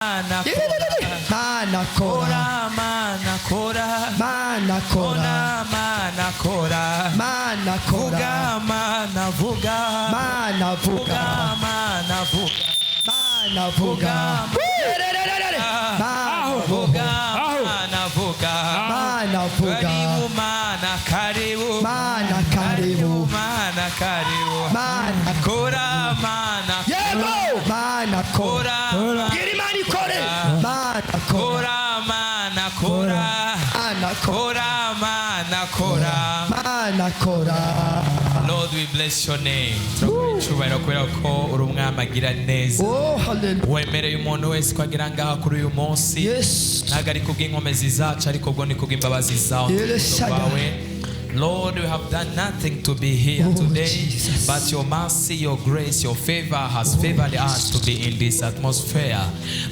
Mana kora. Mana kora. Kora, Mana kora. Mana kora. Kora, Mana kora. Mana kora. Vuga, Mana vuga. Mana Vuga, vuga. Mana vuga. Mana vuga. Vuga. Mana Vuga, vuga. Mana vuga. Mana vuga. Karibu Mana, karibu. Mana karibu. Mana karibu. Mana Kora, Mana. Yego. Mana kora. Kora. Bwira Imana ikore. Mana kora. Kora, Mana kora. Mana kora. Kora, Mana kora. Mana kora. Lord, we bless your name. Turaguha icyubahiro kubera ko uri umwami agira neza. Oh, hallelujah. Wemereye umuntu wese ko agira ngaha kuri uyu munsi. Yes. Ntabwo ari kubw'inkomezi zacu, ariko ubwo ni kubw'imbabazi zawe Yes, n'urukundo rwawe. Lord, we have done nothing to be here Oh, today, Jesus. but your mercy, your grace, your favor has favored us to be in this atmosphere.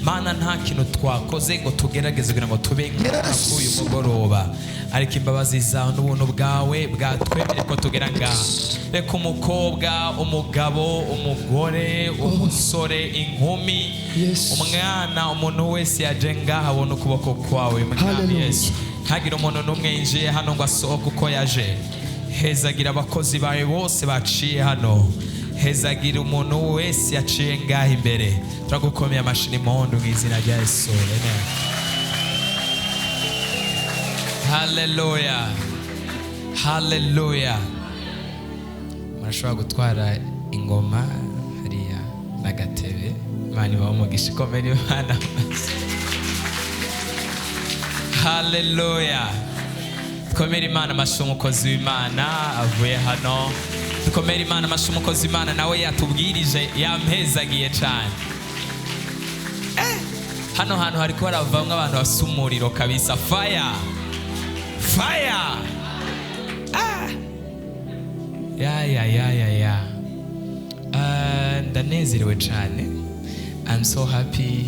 Mana, nta kintu twakoze ngo tugerageze kugira ngo tube ngaha Yes. kuri uyu mugoroba, ariko imbabazi zawe n'ubuntu bwawe bwatwemereye ko tugera ngaha. Reka umukobwa, umugabo, umugore, umusore, inkumi, umwana, umuntu wese yaje ngaha abona ukuboko kwawe, Mwami Hallelujah. Yesu. Ntagire umuntu n'umwe yinjiye hano ngo asohoke uko yaje. Hezagira abakozi bawe bose baciye hano, hezagira umuntu wese yaciye ngaha imbere. Turagukomeye amashyi n'impundu mu izina rya Yesu, amen. Haleluya, haleluya. Murashobora gutwara ingoma hariya n'agatebe. Imana ibahe umugisha. Ikomere Imana amashyi. Haleluya. Dukomere Imana amashyi umukozi w'Imana avuye hano. Dukomere Imana amashyi umukozi w'Imana nawe yatubwirije, yampezagiye cyane. Hano hantu hariko haravamwo abantu bafise umuriro kabisa. Fire, fire! Ah! Ya ya ya ya ya. Ah, ndanezerewe cyane. I'm so happy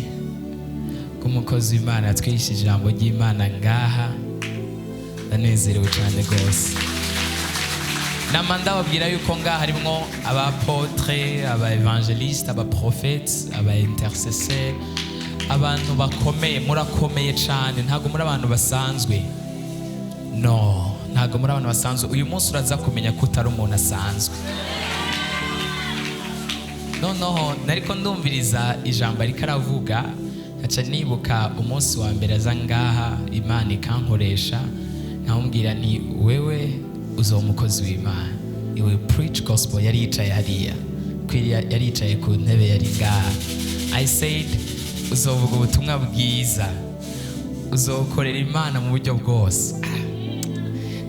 ko umukozi w'Imana yatwigisha ijambo ry'Imana ngaha. Ndanezerewe cyane rwose. Nama ndababwira yuko ngaha harimwo aba apôtre, aba évangéliste, aba prophète, aba intercesseur, abantu bakomeye. Murakomeye cyane, ntabwo muri abantu basanzwe. No, ntabwo muri abantu basanzwe. Uyu munsi uraza kumenya ko utari umuntu asanzwe. Noneho nariko ndumviriza ijambo ariko aravuga, nkaca nibuka umunsi wa mbere aza ngaha, Imana ikankoresha, nkamubwira ni wewe uzoba umukozi w'Imana, you will preach gospel. Yari yicaye hariya yari yicaye ku ntebe yari ngaha. I said, "Uzovuga ubutumwa bwiza, uzokorera Imana mu buryo bwose."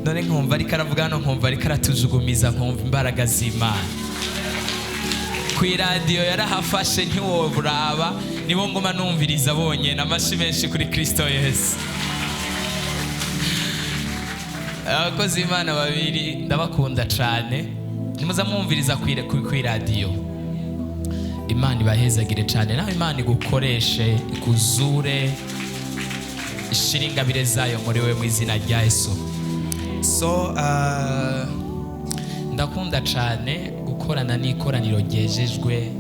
None nkumva ariko aravuga hano, nkumva ariko aratujugumiza, nkumva imbaraga z'Imana. Ku iradiyo yarahafashe, ntiworaba, nibo ngoma numviriza bonyine. Amashyi menshi kuri Kristo Yesu. Abakozi b'Imana babiri ndabakunda cyane, nimuza mwumviriza ku iradiyo. Imana ibahezagire cyane. Nawe Imana igukoreshe, ikuzure, ishire ingabire zayo muri we mu izina rya Yesu. So ndakunda cyane gukorana n'ikoraniro ryejejwe,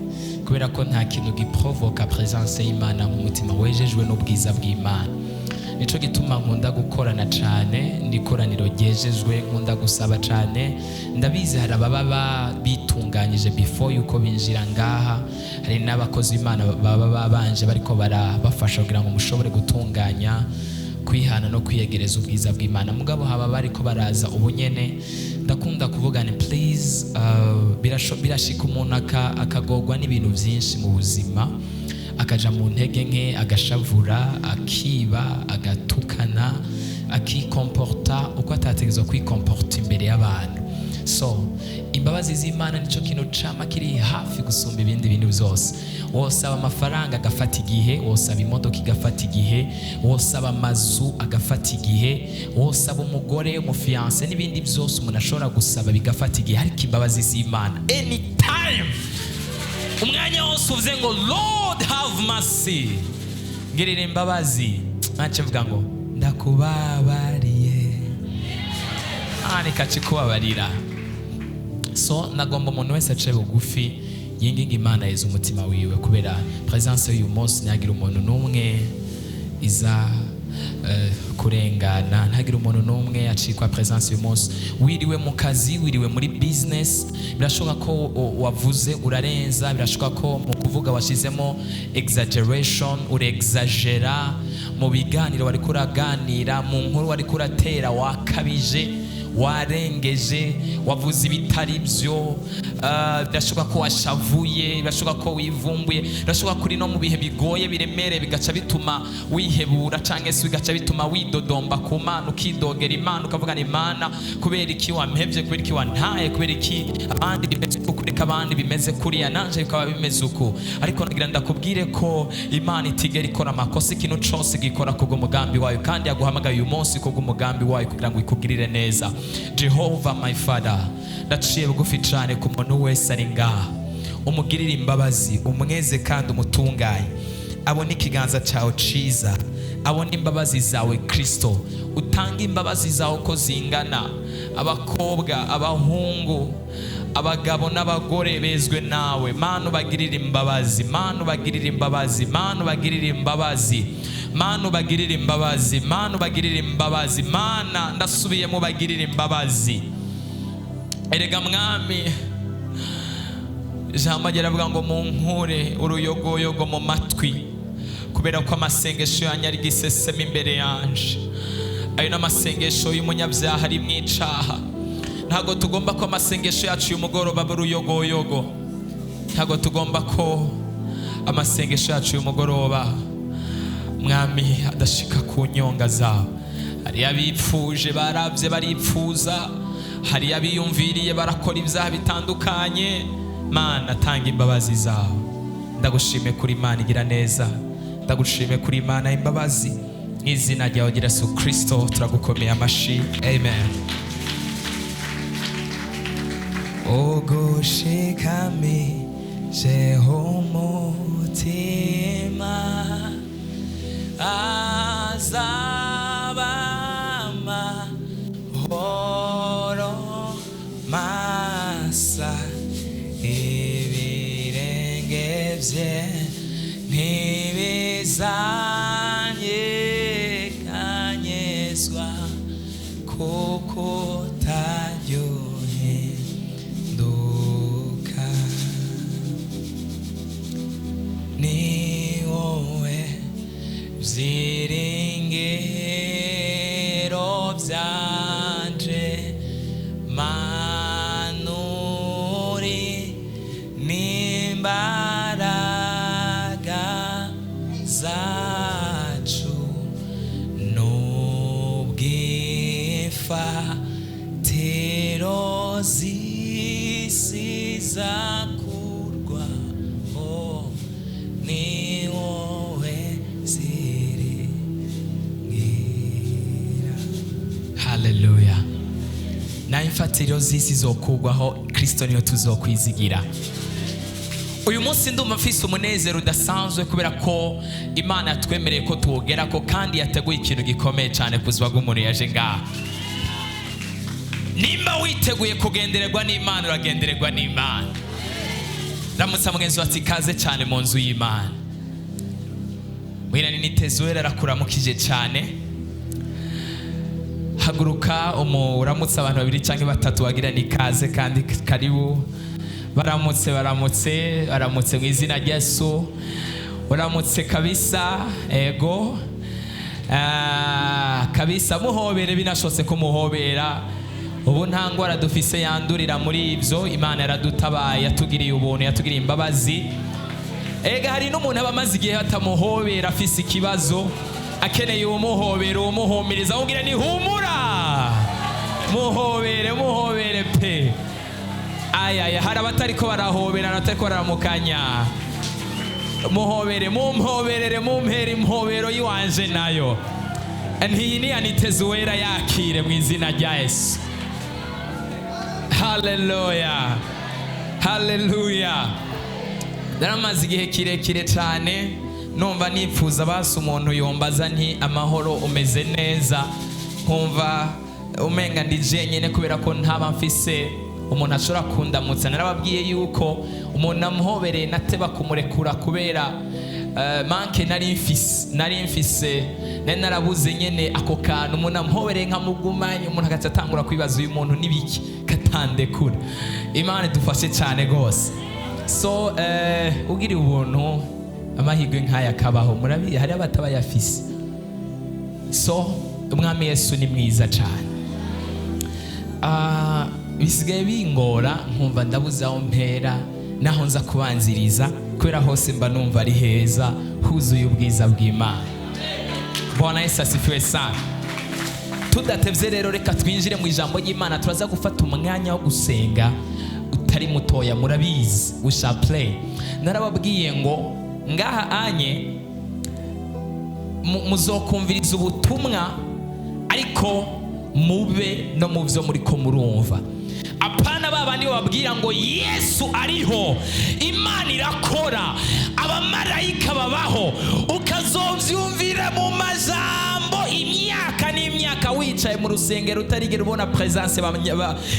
kubera ko nta kintu giprovoka presence y'Imana nk'umutima wejejwe n'ubwiza bw'Imana. Nico gituma nkunda gukorana cyane n'ikoraniro ryejejwe, nkunda gusaba cyane. Ndabizi hari ababa bitunganyije before yuko binjira ngaha, hari n'abakozi b'Imana baba babanje bariko barabafasha kugira ngo mushobore gutunganya, kwihana no kwiyegereza ubwiza bw'Imana. Mugabo haba bariko baraza ubunyene, ndakunda kuvuga ni please, birashika umuntu akagorwa n'ibintu byinshi mu buzima, akaja mu ntege nke, agashavura, akiba, agatukana, akikomporta uko atategerezwa kwikomporta imbere y'abantu. So imbabazi z'Imana nicyo kintu cama kiri hafi gusumba ibindi bintu byose. Wosaba amafaranga agafata igihe, wosaba imodoka igafata igihe, wosaba amazu agafata igihe, wosaba umugore, umu fiancé n'ibindi byose umuntu ashobora gusaba bigafata igihe, ariko imbabazi z'Imana anytime, umwanya wose uvuze ngo "Lord, have mercy, ngirira imbabazi," ntacyo mvuga ngo "Ndakubabariye," ah, nikacikubabarira. So nagomba umuntu wese ace bugufi. Yinginga Imana yeza umutima wiwe, kubera presence y'uyu munsi ntihagire umuntu n'umwe iza kurengana, ntihagire umuntu n'umwe acikwa presence y'uyu munsi. Wiriwe mu kazi, wiriwe muri business, birashoboka ko wavuze urarenza, birashoboka ko mu kuvuga washizemo exaggeration, urexagera mu biganiro wariko uraganira, mu nkuru wariko uratera, wakabije, warengeje, wavuze ibitari byo. Birashoboka ko washavuye, birashoboka ko wivumbuye, birashoboka ko uri no mu bihe bigoye biremereye, bigaca bituma wihebura cyangwa se bigaca bituma widodomba ku Mana, ukidogera Imana, ukavuga ni Imana, kubera iki wampevye? Kubera iki wantaye? Kubera iki abandi bimeze uku, kureka abandi bimeze kuriya, nanje bikaba bimeze uku? Ariko nagira ndakubwire ko Imana itigera ikora amakosa. Ikintu cose gikora kubw'umugambi wayo, kandi yaguhamagaye uyu munsi kubw'umugambi wayo kugira ngo ikugirire neza. Jehova my Father, ndaciye bugufi cyane ku muntu wese ari ngaha, umugirire imbabazi, umweze kandi umutunganye, abone ikiganza cyawe ciza, abone imbabazi zawe. Kristo, utange imbabazi zawe uko zingana. Abakobwa, abahungu, abagabo n'abagore bezwe nawe, Mana, ubagirire imbabazi. Mana, ubagirire imbabazi. Mana, ubagirire imbabazi. Mana, ubagirire imbabazi. Mana, ubagirire imbabazi. Mana, ndasubiyemo, ubagirire imbabazi. Erega Mwami, ijambo riravuga ngo munkure uruyogoyogo mu matwi, kubera ko amasengesho yanyu ari gisesema imbere yanje. Ayo ni amasengesho y'umunyabyaha ari mu icaha. Ntabwo tugomba ko amasengesho yacu y'umugoroba aba uruyogoyogo. Ntabwo tugomba ko amasengesho yacu y'umugoroba, Mwami, adashika ku nyonga zabo. Hari abipfuje, barabye baripfuza, hari abiyumviriye barakora ibyaha bitandukanye. Mana, tanga imbabazi zawe. Ndagushime kuri Imana igira neza, ndagushime kuri Imana imbabazi. Mu izina ryawe Yesu Kristo turagukomeye amashi, amen. Ugushikamijeho umutima azaba amahoro masa, ibirenge bye ntibizanyeganyezwa, kuko utaryohinduka. Ni wowe byiringiro byanje, manuri n'imbaraga zacu, n'ubwifatiro z'isi zakurwaho, ni wowe ziringira. Haleluya! Naho imfatiro z'isi zokugwaho, Kristo niyo tuzokwizigira. Uyu munsi ndumva mfise umunezero udasanzwe, kubera ko Imana yatwemereye ko tuwugera ko, kandi yateguye ikintu gikomeye cyane ku buzima bw'umuntu yaje ngaha. Nimba witeguye kugendererwa n'Imana, uragendererwa n'Imana. Ramutsa mugenzi wawe ati: "Ikaze cyane mu nzu y'Imana." Mwirani nitezuwera arakuramukije cyane. Haguruka uramutse abantu babiri cyangwa batatu, wagira ni ikaze kandi karibu. Baramutse, baramutse, baramutse mu izina rya Yesu. Uramutse kabisa. Ego. Ah, kabisa, muhobere, binashobotse kumuhobera. Ubu nta ndwara dufise yandurira muri ibyo. Imana yaradutabaye, yatugiriye ubuntu, yatugiriye imbabazi. Ega hari n'umuntu aba amaze igihe batamuhobera, afise ikibazo, akeneye uwumuhobera, uwumuhumiriza, amubwira ni humura. Muhobere, muhobere pe. Ayaya, hari abatariko barahobera, abatariko bararamukanya. Muhobere, mumhoberere, mumpere impobero yiwanje nayo. Ntiyi ni aniteze uwera, yakire mu izina rya Yesu. Haleluya, haleluya! Naramaze igihe kirekire cyane numva nifuza basi umuntu yombaza nti: "Amahoro, umeze neza?" Nkumva umenga ndi jenyine, kubera ko ntaba mfise Umuntu ashobora kundamutsa, narababwiye yuko umuntu amuhobereye nateba kumurekura kubera manque nari mfise, nari narabuze nyene ako kantu. Umuntu amuhobereye nkamugumanye, umuntu agaca atangura kwibaza: "Uyu muntu nibiki katandekura?" Imana idufashe cyane rwose. So ugiriye ubuntu, amahirwe nk'aya kabaho, murabizi hari abatabayafise. So Umwami Yesu ni mwiza cyane. Bisigaye bingora, nkumva ndabuze aho mpera naho nza kubanziriza, kubera hose mba numva ari heza, huzuye ubwiza bw'Imana. Bwana Yesu asifiwe sana. Tudatevye rero, reka twinjire mu ijambo ry'Imana. Turaza gufata umwanya wo gusenga utari mutoya. Murabizi, we shall pray. Narababwiye ngo ngaha anye muzokumviriza ubutumwa, ariko mube no mu byo muri ko murumva. Apana ba bandi bababwira ngo Yesu ariho, Imana irakora, abamarayika babaho, ukazovyumvira mu majambo imyaka n'imyaka, wicaye mu rusengero utarigera ubona presence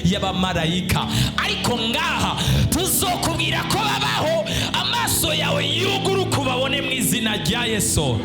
y'abamarayika. Ariko ngaha tuzokubwira ko babaho, amaso yawe yuguruka ubabone mu izina rya Yesu.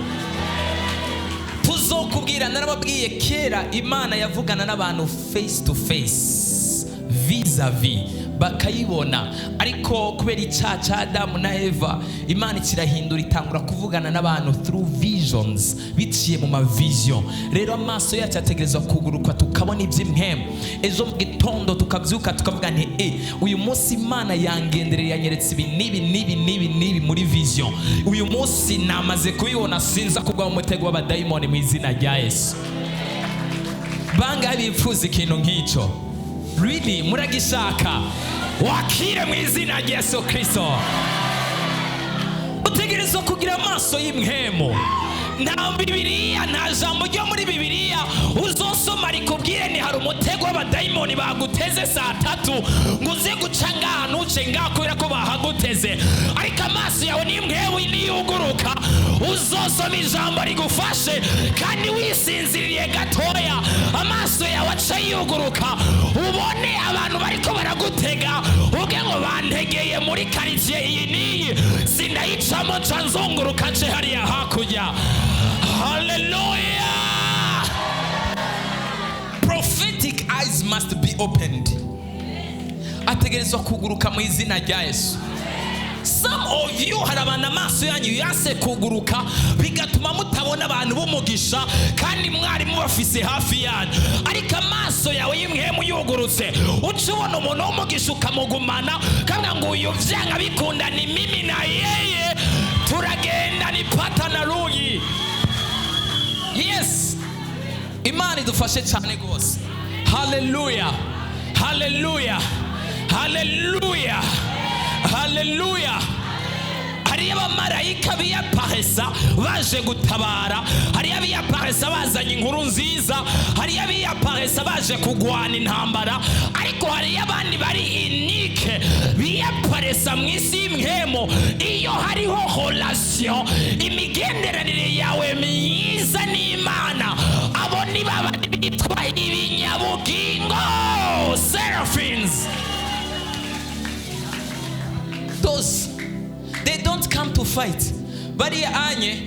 Tuzokubwira, narababwiye kera, Imana yavugana n'abantu face to face, vis-a-vis, bakayibona. Ariko kubera icyaha cya Adamu na Eva, Imana ikirahindura, itangura kuvugana n'abantu through visions, biciye mu ma vision. Rero amaso yacu ategerezwa kuguruka, tukabona iby'impemu. Ejo mu gitondo tukabyuka tukavuga nti: "E, uyu munsi Imana yangendereye, yanyeretse ibi n'ibi n'ibi n'ibi n'ibi muri vision. Uyu munsi namaze kubibona, sinza kugwa mu mutego w'abadayimoni mu izina rya Yesu." Bangahe bifuza ikintu nk'icyo? Really, muragishaka? Wakire mu izina rya Yesu Kristo. Utegerezwa kugira amaso y'impemu. Nta Bibiliya, nta jambo ryo muri Bibiliya uzosoma rikubwire ni hari umutego w'abadayimoni baguteze saa 3, ngo uze guca ngaha, ntuce ngaha kubera ko bahaguteze. Ariko amaso yawe n'impemu niyuguruka, uzosoma ijambo rigufashe, kandi wisinziriye gatoya, amaso yawe aca yuguruka, ubone abantu bariko baragutega, ubwe ngo: "Bantegeye muri karitsiye iyi n'iyi, sindayicamo, nca nzunguruka nce hariya hakurya." Haleluya! Prophetic eyes must be opened. Ategerezwa kuguruka mu izina rya Yesu. Some of you, hari abantu amaso yanyu yase kuguruka, bigatuma mutabona abantu b'umugisha kandi mwari mubafise hafi yanyu. Ariko amaso yawe y'impemu yugurutse, uca ubona umuntu w'umugisha ukamugumana, kandi ngo: "Uyu vyanga bikunda ni mimi na yeye, turagenda ni pata na ruyi." Yes, Imana idufashe cyane rwose. Haleluya, haleluya, haleluya, haleluya! Hariyo abamarayika biyaparesa baje gutabara, hariyo abiyaparesa bazanye inkuru nziza, hariyo abiyaparesa baje kugwana intambara, ariko hariyo abandi bari inike biyaparesa mu isi y'impemu. Iyo hariho relation, imigenderanire yawe myiza n'Imana, abo ni babandi bitwa ibinyabugingo, seraphins. Those, they don't come to fight. Bariya anye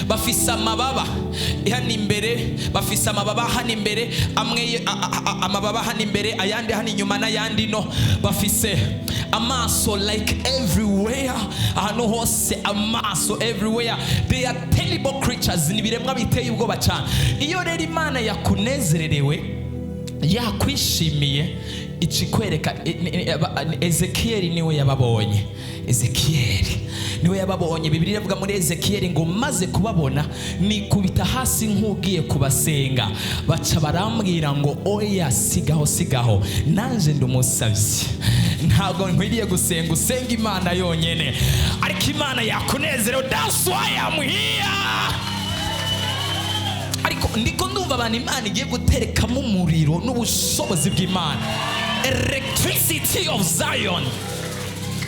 bafise amababa hano imbere, bafise amababa hano imbere, amwe amababa hano imbere, ayandi hano inyuma, n'ayandi no bafise amaso like everywhere, ahantu hose, amaso everywhere. They are terrible creatures, ni ibiremwa biteye ubwoba cyane. Iyo rero Imana yakunezererewe, yakwishimiye, ikikwereka. Ezekiyeli niwe yababonye, Ezekiyeli niwe yababonye. Bibiliya iravuga muri Ezekiyeli ngo: "Maze kubabona nikubita hasi nk'ugiye kubasenga, baca barambwira ngo: 'Oya, sigaho, sigaho, nanje ndi umusabyi, ntabwo nkwiriye gusenga, usenga Imana yonyine.'" Ariko Imana yakunezerewe, that's why I'm here. Ariko ndiko ndumva abantu Imana igiye guterekamo umuriro n'ubushobozi bw'Imana, electricity of Zion.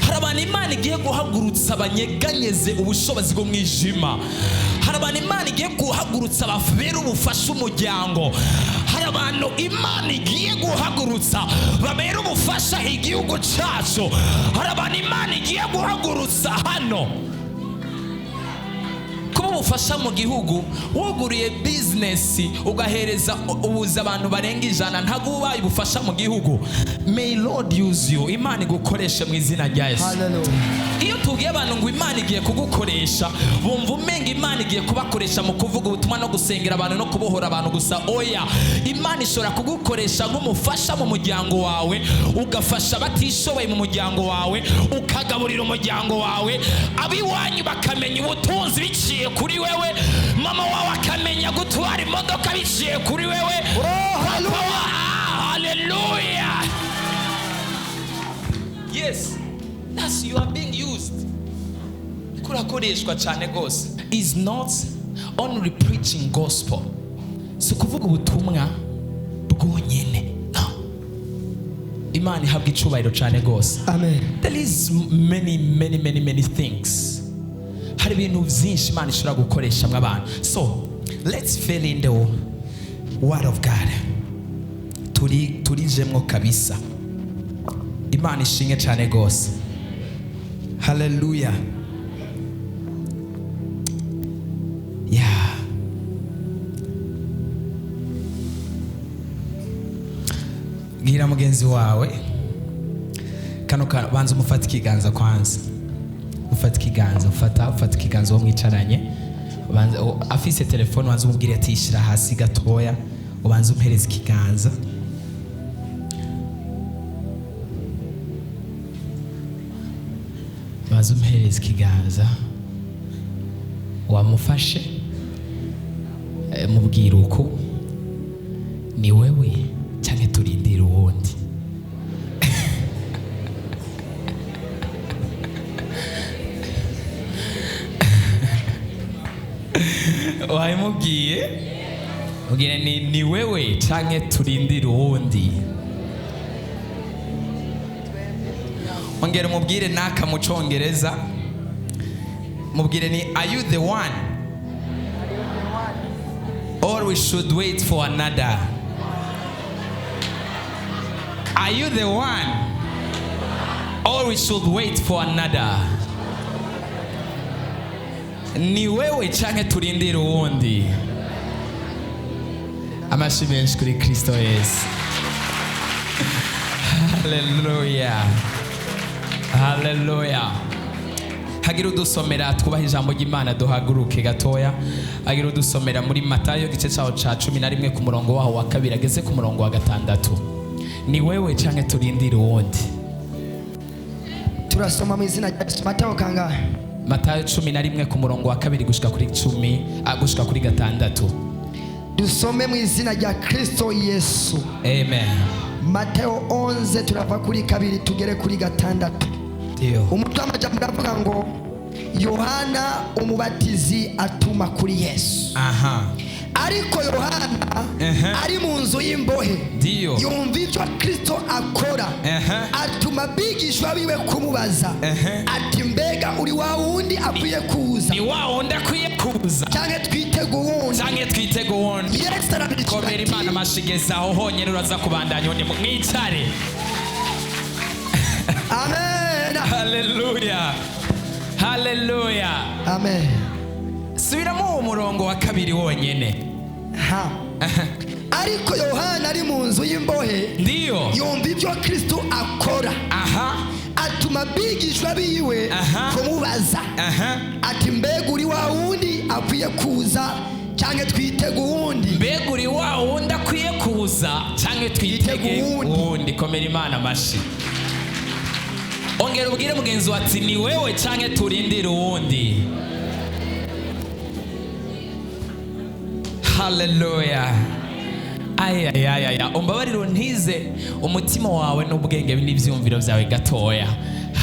Hari abantu Imana igiye guhagurutsa, banyeganyeze ubushobozi bw'umwijima. Hari Hari abantu Imana igiye guhagurutsa babera ubufasha umuryango. Hari abantu Imana igiye guhagurutsa babera ubufasha igihugu cyacu. Hari abantu Imana igiye guhagurutsa hano kuba ubufasha mu gihugu. Wuguriye bizinesi ugahereza ubuza abantu barenga 100, ntabwo ubaye ubufasha mu gihugu. May Lord use you. Imana igukoreshe mu izina rya Yesu. Hallelujah. Iyo tubwiye abantu ngo Imana igiye kugukoresha, bumva umenga Imana igiye kubakoresha mu kuvuga ubutumwa no gusengera abantu no kubohora abantu gusa. Oya, Imana ishobora kugukoresha nk'umufasha mu muryango wawe, ugafasha abatishoboye mu muryango wawe, ukagaburira umuryango wawe, ab'iwanyu bakamenya ubutunzi biciye kuri wewe, mama wawe akamenya gutwara imodoka biciye kuri wewe. Oh, Papa hallelujah. Hallelujah. Yes, that's you are being used. Kurakoreshwa cyane rwose. Is not only preaching gospel, si ukuvuga ubutumwa bwonyene, no. Imana ihabwa icubahiro cyane rwose. Amen. There is many, many, many, many things. Hari ibintu byinshi Imana ishobora gukoresha abantu. So let's fill in the word of God. Turijemwo kabisa. Imana ishinge cyane rwose. Haleluya. Yeah. Bwira mugenzi wawe kano banza umufate ikiganza kwanza, ufate ikiganza, ufata ikiganza uwo mwicaranye. Banza afise telefone, banza umubwire ati: "Shyira hasi gatoya, ubanze umpereze ikiganza." Banza umpereze ikiganza. Wamufashe? Mubwira uko: "Ni wewe cyangwa turindire uwundi?" Wabimubwiye? Ubwire ni wewe cyangwa turindire uwundi? Ongera umubwire naka mu Cyongereza. Mubwire ni: "Are you the one or we should wait for another? Are you the one or we should wait for another?" Ni wewe canke turindire uwundi? Amashi menshi kuri Kristo Yesu. Haleluya, haleluya. Hagira udusomera, twubaha ijambo ry'Imana, duhaguruke gatoya. Hagira udusomera muri Matayo, igice cyaho ca 11, ku murongo waho wa 2 ageze ku murongo wa 6. Ni wewe canke turindire uwundi? Turasoma mu izina rya Yesu. Matayo kangahe? Matayo 11, ku murongo wa 2 gushika kuri 10, gushika kuri 6. Dusome mu izina rya Kristo Yesu. Amen. Matayo 11, turava kuri 2 tugere kuri 6. Ndio. Umutwe w'amajambo uravuga ngo: Yohana Umubatizi atuma kuri Yesu. Ariko Yohana ari mu nzu y'imbohe, yumva ibyo Kristo akora, atuma abigishwa biwe kumubaza ati: "Mbega uri wa wundi akwiye kuza, Ni wa wundi akwiye kuza, cyangwa twitege uwundi?" canke twitege uwundi? Yesu arabirikira Komera Imana ati amashigeza aho honyine, uraza kubandanya undi. Mwicare. Amen. Haleluya, haleluya. Amen. Subiramo uwo murongo wa 2 wonyene. Ha. Ariko Yohana ari mu nzu y'imbohe, yumva ibyo Kristo akora, atuma abigishwa biwe kumubaza ati: "Mbega uri wa wundi akwiye kuza, cyangwa twitege uwundi?" Mbega uri wa wundi akwiye kuza, canke twitege Twitege uwundi? uwundi? Komera Imana amashi. Ongera ubwire mugenzi wawe ati: "Ni wewe canke turindire uwundi?" Haleluya. Ayayayaya, umbabarire untize umutima wawe n'ubwenge n'ibyumviro byawe gatoya,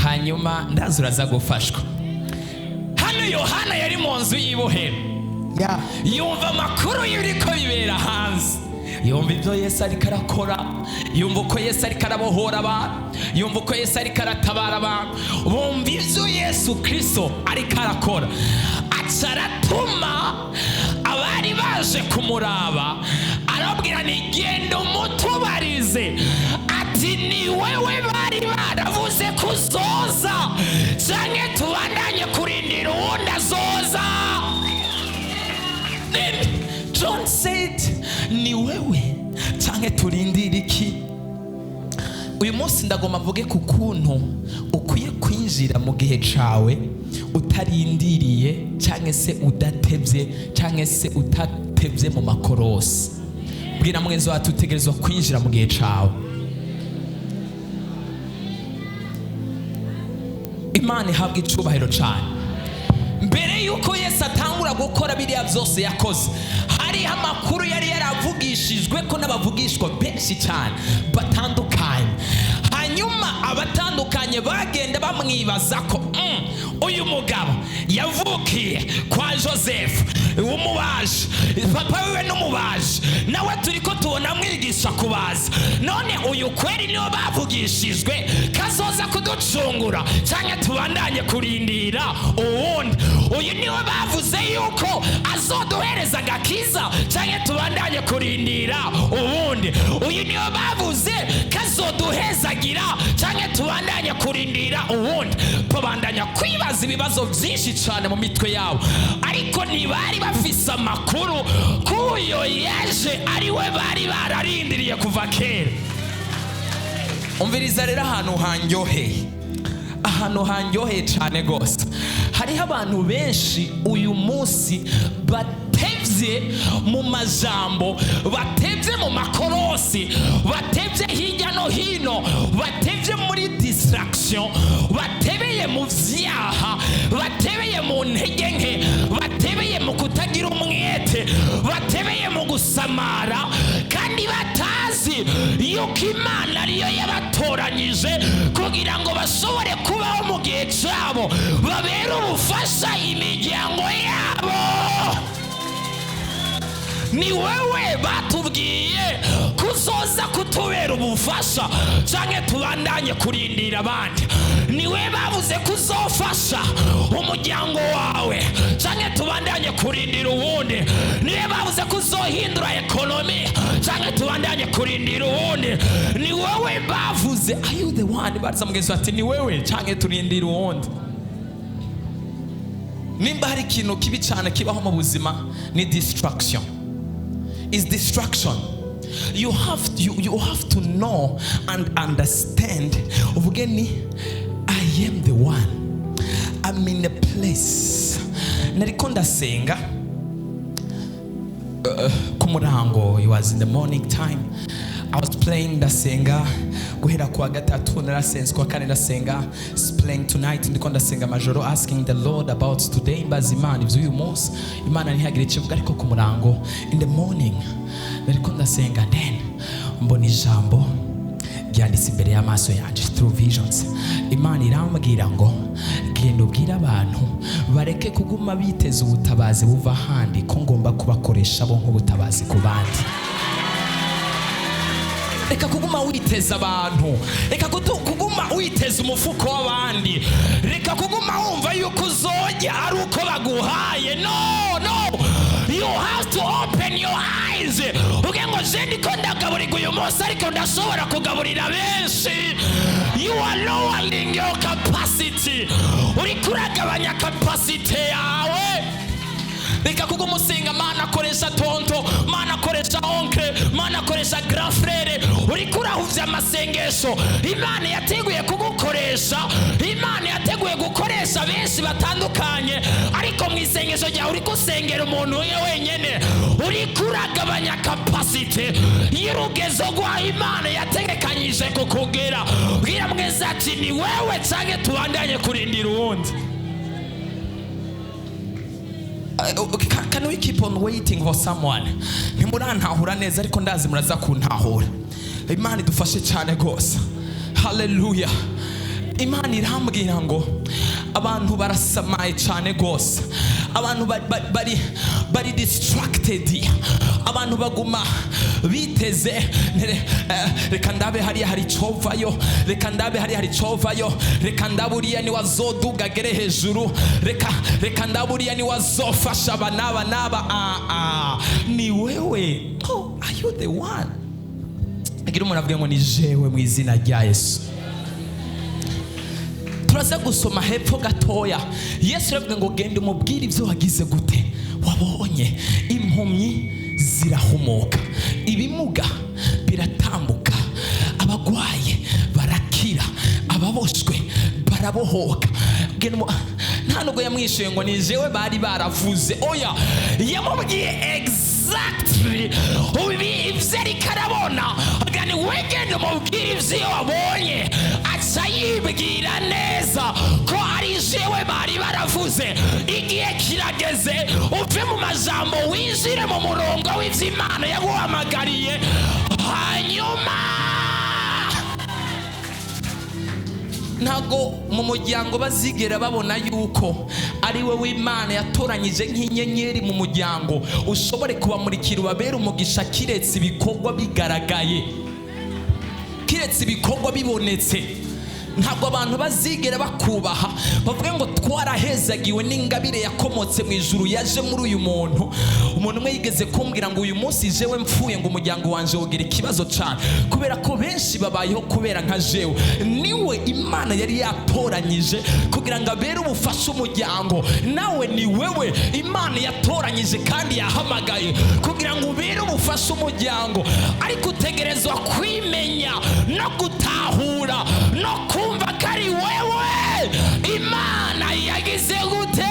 hanyuma ndaza uraza gufashwa. Hano Yohana yari mu nzu y'ibohero, yumva amakuru y'ibiriko bibera hanze, yumva ibyo Yesu ariko arakora, yumva uko Yesu ariko arabohora abantu, yumva uko Yesu ariko aratabara abantu, bumva ibyo Yesu Kristo ariko arakora. Aca Aca aratuma abari baje kumuraba, arababwira: "Ni genda umutubarize ati ni wewe bari baravuze ko uzoza, canke tubandanye kurindira uwundi azoza?" Then John said: "Ni wewe canke turindire iki?" Uyu munsi ndagomba mvuge ku kuntu ukwiye kwinjira mu gihe cawe utarindiriye, cyangwa se udatebye, cyangwa se utatebye mu makorosi. Bwira mugenzi wawe, utegerezwa kwinjira mu gihe cawe. Imana ihabwa icubahiro cyane. Mbere yuko Yesu atangura gukora biriya byose yakoze, hariho amakuru yari yaravugishijwe ko n'abavugishwa benshi cyane batandukanye. Hanyuma abatandukanye bagenda bamwibaza ko uyu mugabo yavukiye kwa Joseph w'umubaji, papa wiwe n'umubaji, nawe turi ko tubona mwigisha kubaza. None uyu kweri niwe bavugishijwe kazoza kuducungura, cyangwa tubandanye kurindira uwundi? Uyu niwe bavuze yuko azoduhereza agakiza, cyangwa tubandanye kurindira uwundi? Uyu niwe bavuze kazoduhezagira, cyangwa tubandanye kurindira uwundi? Babandanya kwibaza ibibazo byinshi cyane mu mitwe yabo, ariko ntibari bafise amakuru k'uyo yaje ari we bari bararindiriye kuva kera. Umviriza rero, ahantu hanyoheye, ahantu hanyoheye cyane rwose, hariho abantu benshi uyu munsi batevye mu majambo, batevye mu makorosi, batevye hirya no hino, batevye muri distraction, batebeye mu vyaha, batebeye mu ntege nke, batebeye mu kutagira umwete, batebeye mu gusamara, kandi batazi yuko Imana ariyo yabatoranyije kugira ngo bashobore kubaho mu gihe cyabo, babere ubufasha imiryango yabo. Ni wewe batubwiye kuzoza kutubera ubufasha, canke tubandanye kurindira abandi? Ni we bavuze kuzofasha umuryango wawe, canke tubandanye kurindira uwundi? Niwe bavuze kuzohindura économie, canke tubandanye kurindira uwundi? Ni wewe bavuze? Are you the one? Baza mugenzi ati: "Ni wewe, canke turindira uwundi?" Nimba hari ikintu kibi cyane kibaho mu buzima, ni distraction, is distraction. You have to know and understand, uvuge ni "I am the one, I'm in a place." Nariko ndasenga ku murango, it was in the morning time, I was praying, ndasenga guhera kuwa gatatu narasenze, kuwa kane ndasenga, praying tonight, ndiko ndasenga amajoro, asking the Lord about today, mbaza Imana ivy'uyu munsi. Imana ntihagire icyo ivuga, ariko ku murango, in the morning, nariko ndasenga, then mbona ijambo ryanditse imbere y'amaso yanjye through visions. Imana irambwira ngo: "Genda ubwire abantu bareke kuguma biteza ubutabazi buva ahandi, ko ngomba kubakoresha bo nk'ubutabazi ku bandi." Reka kuguma witeza abantu, reka kuguma witeza umufuko w'abandi, reka kuguma wumva yuko uzojya ari uko baguhaye. No, no, you have to open your eyes, uge ngo: "Je ndiko ndagaburirwa uyu munsi, ariko ndashobora kugaburira benshi." You are lowering your capacity, uriko uragabanya capacity yawe. Reka kuguma usenga: "Mana, akoresha tonton, Mana, akoresha oncle, Mana, akoresha grand frère." Uriko urahuvya amasengesho. Imana yateguye kugukoresha, Imana yateguye gukoresha benshi batandukanye, ariko mu isengesho ryawe uriko usengera umuntu we wenyene. Uriko uragabanya capacité y'urugezo rwa Imana yategekanyije kukugera. Bwira mwese ati: "Ni wewe, canke tubandanye kurindira uwundi?" Can we keep on waiting for someone? Ntimurantahura neza, ariko ndazi muraza kuntahura. Imana idufashe cyane rwose. Haleluya. Imana irambwira ngo abantu barasamaye cyane rwose, abantu bari distracted, abantu. Abantu baguma biteze, reka ndabe hariya hari icovayo, reka ndabe hariya hari icovayo, reka ndabe uriya niwe azoduga agere hejuru, reka ndabe uriya niwe azofasha aba n'aba n'aba. Ah, ah, ni wewe. Oh, are you the one? Agira umuntu avuge ngo ni jewe mu izina rya Yesu. Turaza gusoma hepfo gatoya. Yesu aravuga ngo genda umubwire ibyo wagize gute, wabonye. Impumyi zirahumuka, ibimuga biratambuka, abagwaye barakira, ababoshwe barabohoka. Nta nubwo yamwishuye ngo ni jewe bari baravuze, oya, yamubwiye exactly ibi ibyo ariko arabona. Ni we, genda umubwire ibyo wabonye. Aca yibwira neza ko ari jewe bari baravuze. Igihe kirageze uve mu majambo, winjire mu murongo w'iby'Imana yaguhamagariye. Hanyuma ntabwo mu muryango bazigera babona yuko ari we w'Imana yatoranyije nk'inyenyeri mu muryango, ushobore kubamurikira, ubabere umugisha, kiretse ibikorwa bigaragaye, kiretse ibikorwa bibonetse. Ntabwo abantu bazigera bakubaha bavuge ngo twarahezagiwe n'ingabire yakomotse mu ijuru yaje muri uyu muntu. Umuntu umwe yigeze kumbwira ngo uyu munsi jewe mpfuye, ngo umuryango wanje wogira ikibazo cyane, kubera ko benshi babayeho kubera nka jewe. Niwe Imana yari yatoranyije kugira ngo abere ubufasha umuryango. Nawe ni wewe Imana yatoranyije kandi yahamagaye kugira ngo ubere ubufasha umuryango, ariko utegerezwa kwimenya no gutahura no kumva ko ari wewe Imana yagize gute.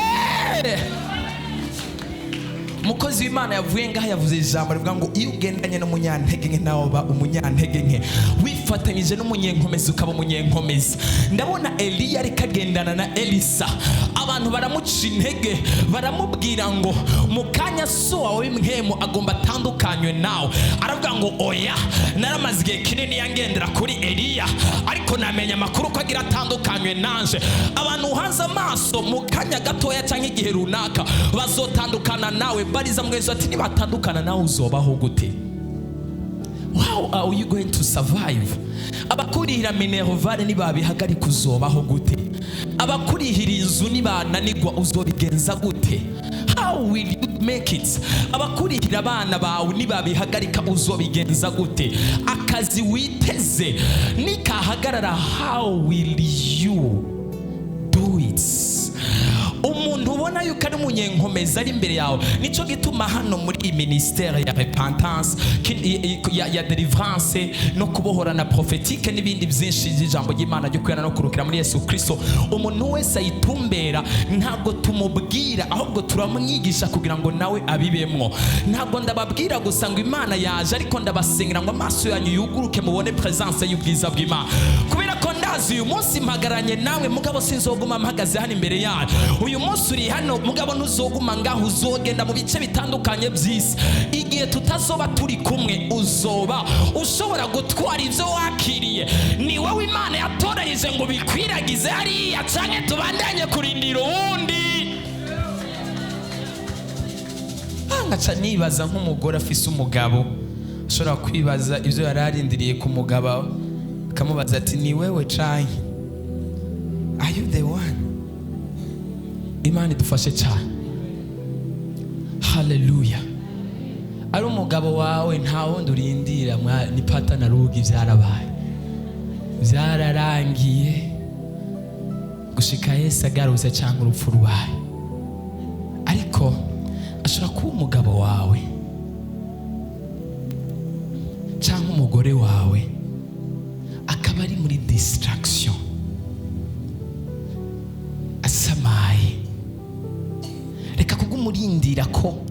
Umukozi w'Imana yavuye ngaha yavuze ijambo rivuga ngo iyo ugendanye n'umunyantege nke nawe uba umunyantege nke, wifatanyije n'umunyenkomezi ukaba umunyenkomezi. Ndabona Eliya ariko agendana na Elisa. Abantu baramuca intege, baramubwira ngo mu kanya so wawe w'impwemu agomba atandukanywe nawe. Aravuga ngo oya, naramaze igihe kinini yangendera kuri Eliya, ariko namenya amakuru ko agira atandukanywe nanje. Abantu uhanze amaso mu kanya gatoya cyangwa igihe runaka bazotandukana nawe. Bariza mugenzi ati nibatandukana nawe uzobaho gute? How are you going to survive? Abakurihira minerval nibabihagarika uzobaho gute? Abakurihira inzu nibananirwa uzobigenza gute? How will you make it? Abakurihira abana bawe nibabihagarika uzobigenza gute? Akazi witeze nikahagarara, how will you do it? Umuntu ubona yuko ari umunyenkomezi ari imbere yawe. Nicyo gituma hano muri iyi ministère ya repentance, ya délivrance no kubohora na prophétique n'ibindi byinshi by'ijambo ry'Imana ryo kwera no kurukira muri Yesu Kristo, umuntu wese ayitumbera ntabwo tumubwira, ahubwo turamwigisha kugira ngo nawe abibemwo. Ntabwo ndababwira gusa ngo Imana yaje, ariko ndabasengera ngo amaso yanyu yuguruke, mubone présence y'ubwiza bw'Imana, kubera ko ndazi uyu munsi mpagaranye nawe, mugabo sinzoguma mpagaze hano imbere yanyu. Uyu munsi uri hano, mugabo ntuzoguma ngaho, uzogenda mu bice bitandukanye by'isi. Igihe tutazoba turi kumwe, uzoba ushobora gutwara ibyo wakiriye? Ni wowe Imana yatoranyije ngo bikwiragize hariya, canke tubandanye kurindira uwundi? Ngaca nibaza nk'umugore afise umugabo ashobora kwibaza ibyo yari arindiriye ku mugabo, akamubaza ati ni wewe canke, are you the one? Imana idufashe cyane. Haleluya. Ari umugabo wawe, nta wundi urindira. Ni pata na rugi, byarabaye, byararangiye gushika Yesu agarutse cyangwa urupfu rubaye. Ariko ashobora kuba umugabo wawe cyangwa umugore wawe akaba ari muri distraction, asamaye. Reka kubw'umurindira ko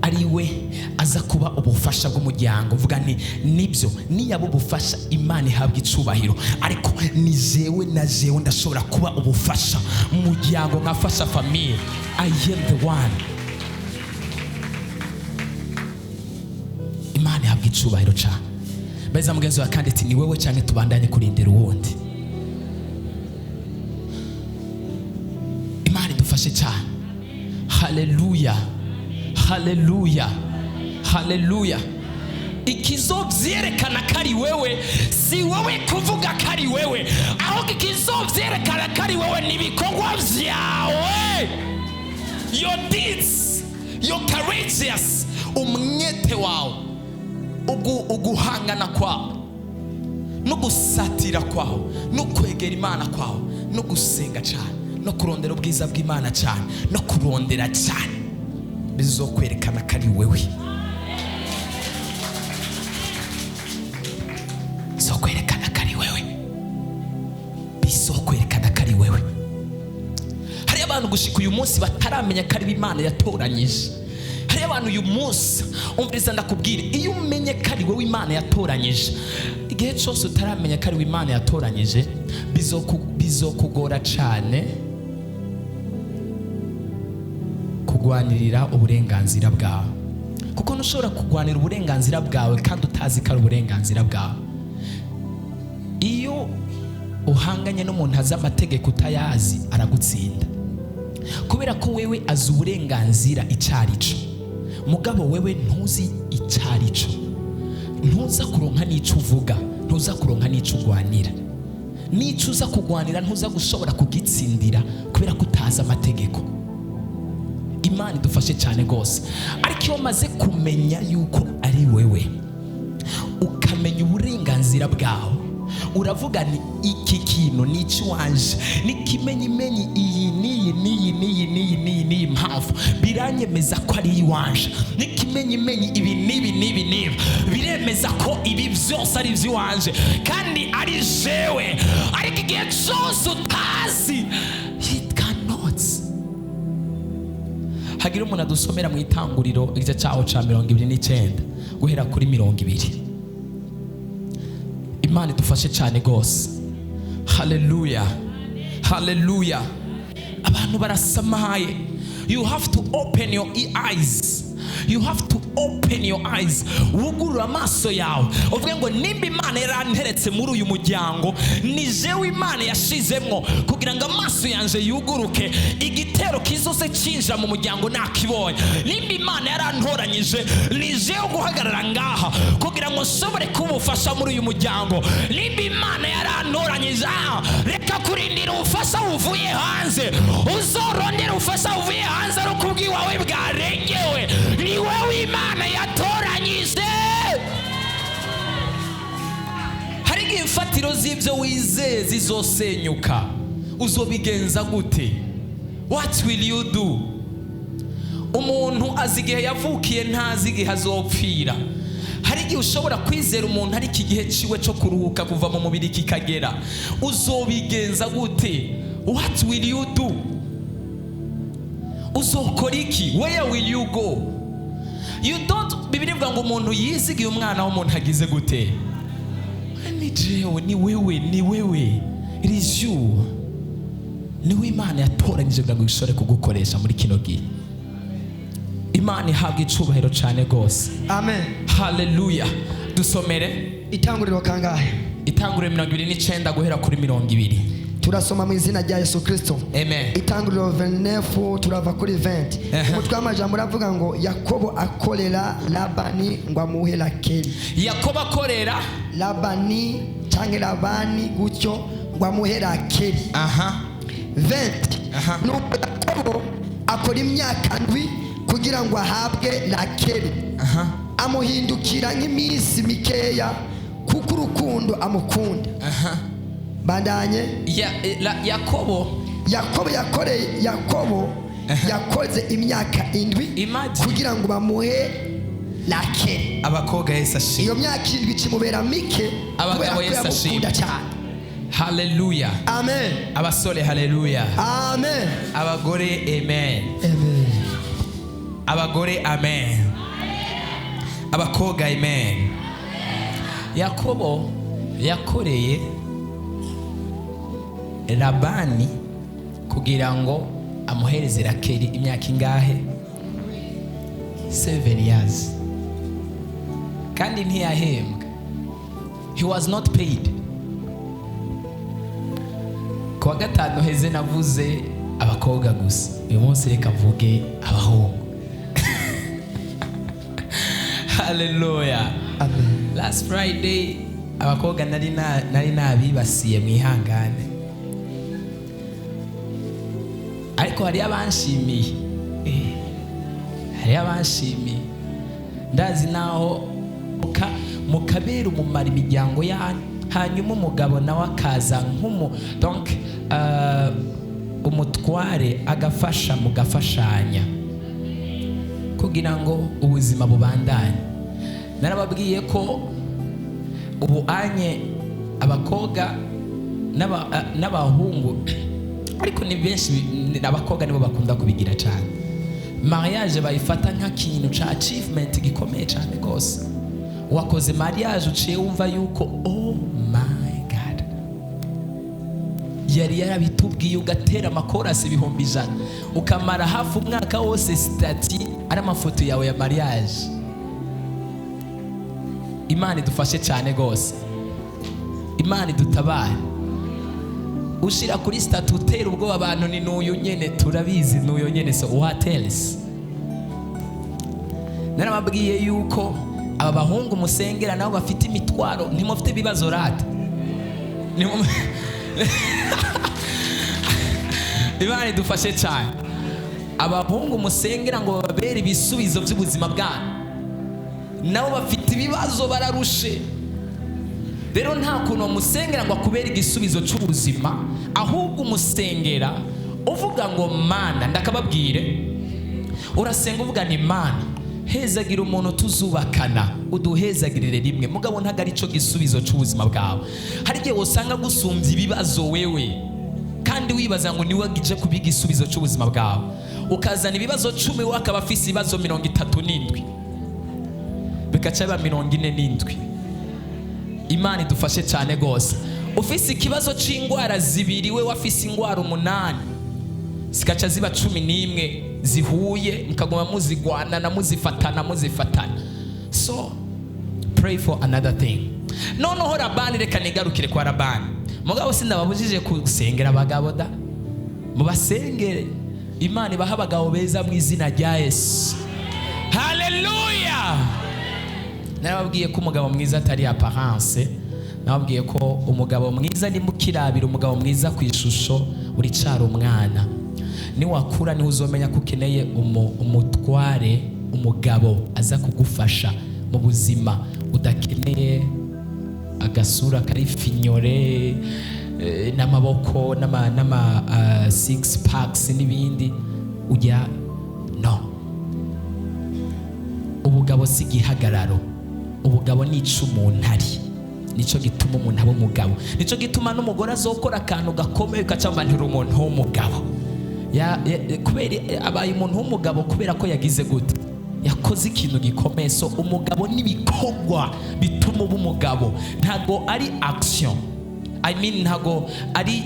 ari we aza kuba ubufasha bw'umuryango. Vuga nti nibyo, niyaba ubufasha Imana ihabwa icubahiro, ariko ni jewe na jewe ndashobora kuba ubufasha mu muryango, nkafasha famille. I am the one. Imana ihabwa icubahiro cyane. Beza mugenzi wawe kandi ati ni wewe cyangwa tubandanye kurindira uwundi? Imana idufashe cyane. Haleluya, haleluya, Haleluya. Ikizovyerekana ko ari wewe si wowe kuvuga ko ari wewe, ahubwo ikizovyerekana ko ari wewe ni ibikorwa vyawe, your deeds, your courageous, umwete wawe, uguhangana kwawe no gusatira kwawe no kwegera Imana kwawe no gusenga cyane no kurondera ubwiza bw'Imana cyane no kurondera cyane, bizokwerekana ko ari wewe, bizokwerekana ko ari wewe, bizokwerekana ko ari wewe. Hari abantu gushika uyu munsi bataramenya ko ari Imana yatoranyije. Hari abantu uyu munsi, umviriza ndakubwira, iyo umenye ko ari wowe Imana yatoranyije, igihe cyose utaramenya ko ari wowe Imana yatoranyije, bizokugora cyane kugwanirira uburenganzira bwawe, kuko ntushobora kugwanira uburenganzira bwawe kandi utazi ko ari uburenganzira bwawe. Iyo uhanganye n'umuntu azi amategeko utayazi, aragutsinda, kubera ko wewe azi uburenganzira icarico, mugabo wewe ntuzi icarico, ntuza kuronka n'ico uvuga, ntuza kuronka n'ico ugwanira, n'ico uza kugwanira ntuza gushobora kugitsindira kubera ko utazi amategeko. Imana idufashe cyane rwose. Ariko iyo umaze kumenya yuko ari wewe, ukamenya uburenganzira bwawe, uravuga ni iki kintu ni icy'iwanje, n'ikimenyimenyi iyi n'iyi n'iyi n'iyi n'iyi n'iyi n'iyi mpamvu biranyemeza ko ari iwanje, n'ikimenyimenyi ibi n'ibi n'ibi n'ibi biremeza ko ibi byose ari iby'iwanje kandi ari jewe. Ariko igihe cyose utazi, it cannot. Hagira umuntu adusomera mu Itanguriro igice cyaho cya 29 guhera kuri 20. Imana idufashe cyane rwose. Haleluya, haleluya. Abantu barasamaye. You have to open your eyes, you have to open your eyes. Wugurura amaso yawe uvuge ngo nimba Imana yaranteretse muri uyu muryango, ni jewe Imana yashizemwo kugira ngo amaso yanje yuguruke, igitero kizose cinjira mu muryango nakibonye. Nimba Imana yarantoranyije, ni jewe guhagarara ngaha kugira ngo nshobore kuba ubufasha muri uyu muryango. Nimba Imana yarantoranyije, reka kurindira ubufasha buvuye hanze. Uzorondera ubufasha buvuye hanze ari uko ubwiwawe bwarengewe. Ni wowe Imana yatoranyije. Hari igihe imfatiro z'ibyo wizeye zizosenyuka. Uzobigenza gute? What will you do? Umuntu azi igihe yavukiye, ntazi igihe azopfira. Hari igihe ushobora kwizera umuntu, ariko igihe ciwe cyo kuruhuka kuva mu mubiri kikagera. Uzobigenza gute? What will you do? Uzokora iki? Where will you go? You don't. Bibiliya ivuga ngo umuntu yizigiye umwana w'umuntu agize gute? Ni jewe, ni wewe, ni wewe. It is you. Niwe Imana yatoranyije kugira ngo ishobore kugukoresha muri kino gihe. Imana ihabwa icubahiro cyane rwose. Amen. Haleluya. Dusomere. Itanguriro kangahe? Itanguriro 29 guhera kuri 20. Turasoma mu izina rya Yesu Kristo. Amen. Itanguriro 29, turava kuri 20. Umutwe w'amajambo uravuga ngo Yakobo akorera Labani ngo amuhe Rakeli. Yakobo akorera Labani cyangwa Labani gutyo, ngo amuhe Rakeli. 20. Nuko Yakobo akora imyaka 7 kugira ngo ahabwe Rakeli. Amuhindukira nk'iminsi mikeya kuko urukundo amukunda. Bandanye. Yakobo. Yakobo yakoreye, Yakobo yakoze imyaka 7 Imagine. kugira ngo bamuhe Rakeli. Abakobwa, Yesu ashimwe. Iyo myaka 7 ikimubera mike Abagabo, kubera ko Yesu yamukunda ashimwe. cyane. Haleluya. Amen. Abasore, haleluya. Amen. Abagore, amen. Amen. Abagore, amen. Abakobwa, amen. Yakobo yakoreye Labani kugira ngo amuhereze Rakeli imyaka ingahe? 7 years. Kandi ntiyahembwa, he was not paid. Ku wa gatanu heze navuze abakobwa gusa, uyu munsi reka mvuge abahungu. Haleluya. Amen. Last Friday abakobwa nari nabibasiye, mwihangane, ariko hariyo abanshimiye. Hariyo abanshimiye, ndazi naho mukabera umumaro imiryango yanyu, hanyuma umugabo nawe akaza nk'umu donc umutware, agafasha, mugafashanya kugira ngo ubuzima bubandanye. Narababwiye ko ubu anye abakobwa n'abahungu, ariko ni benshi, abakobwa nibo bakunda kubigira cyane, mariage bayifata nk'ikintu ca achievement gikomeye cyane rwose. Wakoze mariage, uciye wumva yuko "Oh my God, yari yarabitubwiye", ugatera amakorasi 100,000, ukamara hafi umwaka wose statut ari amafoto yawe ya mariage. Imana idufashe cyane rwose, Imana idutabare. Ushyira kuri statut, utera ubwoba abantu, ni n'uyu nyene, turabizi, n'uyu nyene. So what else? Narababwiye yuko aba bahungu musengera nabo bafite imitwaro. Ntimufite ibibazo rata? Imana idufashe cyane. Abahungu musengera ngo bababere ibisubizo by'ubuzima bwanyu, nabo bafite ibibazo, bararushe. Rero nta kuntu wamusengera ngo akubere igisubizo cy'ubuzima, ahubwo umusengera uvuga ngo "Mana", ndakababwire, urasenga uvuga ni "Mana, hezagira umuntu tuzubakana, uduhezagirire rimwe". Mugabo ntabwo ari cyo gisubizo cy'ubuzima bwawe. Hari igihe usanga gusumbya ibibazo wewe, kandi wibaza ngo niwe aje kuba igisubizo cy'ubuzima bwawe, ukazana ibibazo 10, we akaba afise ibibazo 37, bigaca biba 47. Imana idufashe cyane rwose. Ufise ikibazo c'ingwara zibiri, we wafise ingwara umunani, zikaca ziba 11 zihuye, mukaguma muzigwanana, muzifatana, muzifatana. So pray for another thing. Noneho Labani, reka nigarukire kwa Labani. Mugabo sindababujije gusengera abagabo da, mubasengere, Imana ibaha abagabo beza mu izina rya Yesu. Haleluya. Narababwiye ko umugabo mwiza atari apparence. Nababwiye ko umugabo mwiza, nimukirabira umugabo mwiza ku ishusho, uricara umwana. Niwakura niho uzomenya ko ukeneye umutware, umugabo aza kugufasha mu buzima, udakeneye agasura kari finyore, n'amaboko n'ama six packs n'ibindi ujya no. Ubugabo si igihagararo, ubugabo ni ico umuntu ari. Nicyo gituma umuntu aba umugabo, nicyo gituma n'umugore azokora akantu gakomeye ukaca ntiri umuntu w'umugabo. Kubera abaye umuntu w'umugabo, kubera ko yagize gute? Yakoze ikintu gikomeye. So umugabo n'ibikorwa bituma uba umugabo, ntago ari action, I mean, ntago ari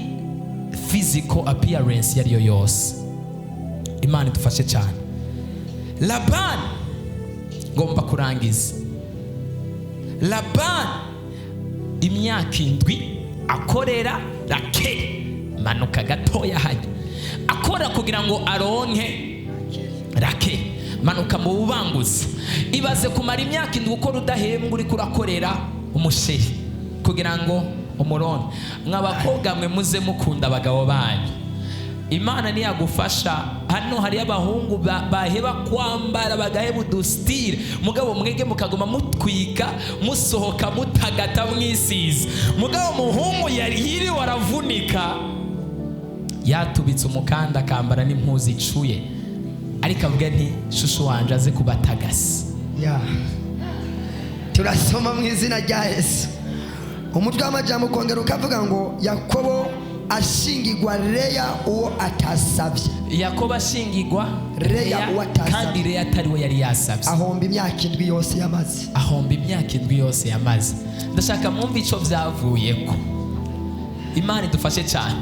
physical appearance iyo ariyo yose. Imana idufashe cyane. Labani, ngomba kurangiza. Labani imyaka 7 akorera Rakeli. Manuka gatoya hajya akora kugira ngo aronke Rakeli. Manuka mu bubanguzi. Ibaze kumara imyaka 7 ukora udahembwa, uriko urakorera umusheri kugira ngo umuronke. Mw'abakobwa mwe, muze mukunda abagabo banyu, Imana niyagufasha. Hano hariyo abahungu baheba kwambara, bagaheba udusitire, mugabo mwege mukaguma mutwika, musohoka, mutagata, mwisize. Mugabo umuhungu yari yiriwe aravunika, yatubitse umukanda, akambara n'impuzu icuye, ariko avuga nti "Chouchou wanje aze kubatagasi". Ya, turasoma mu izina rya Yesu. Umutwe w'amajambo ukongera ukavuga ngo Yakobo ashingirwa Leya uwo atasabye. Yakobo ashingirwa Leya uwo atasabye. Kandi Leya atari we yari yasabye. Ahomba imyaka 7 yose yamaze. Ahomba imyaka 7 yose yamaze. Ndashaka mwumve icyo byavuyeko. Imana idufashe cyane.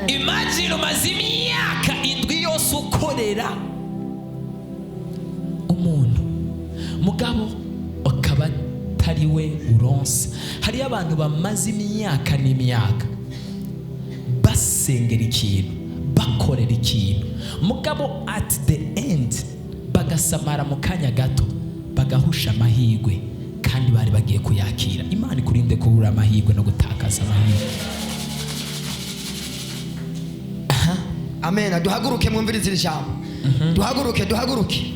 Imagine umaze imyaka 7 yose ukorera umuntu, mugabo akaba atari we uronse. Hariyo abantu bamaze imyaka n'imyaka basengera ikintu, bakorera ikintu, mugabo at the end bagasamara mu kanya gato. Bagahusha amahirwe kandi bari bagiye kuyakira. Imana ikurinde kubura amahirwe no gutakaza amahirwe. Amen. Duhaguruke, mwumvirize iri jambo. Duhaguruke, duhaguruke.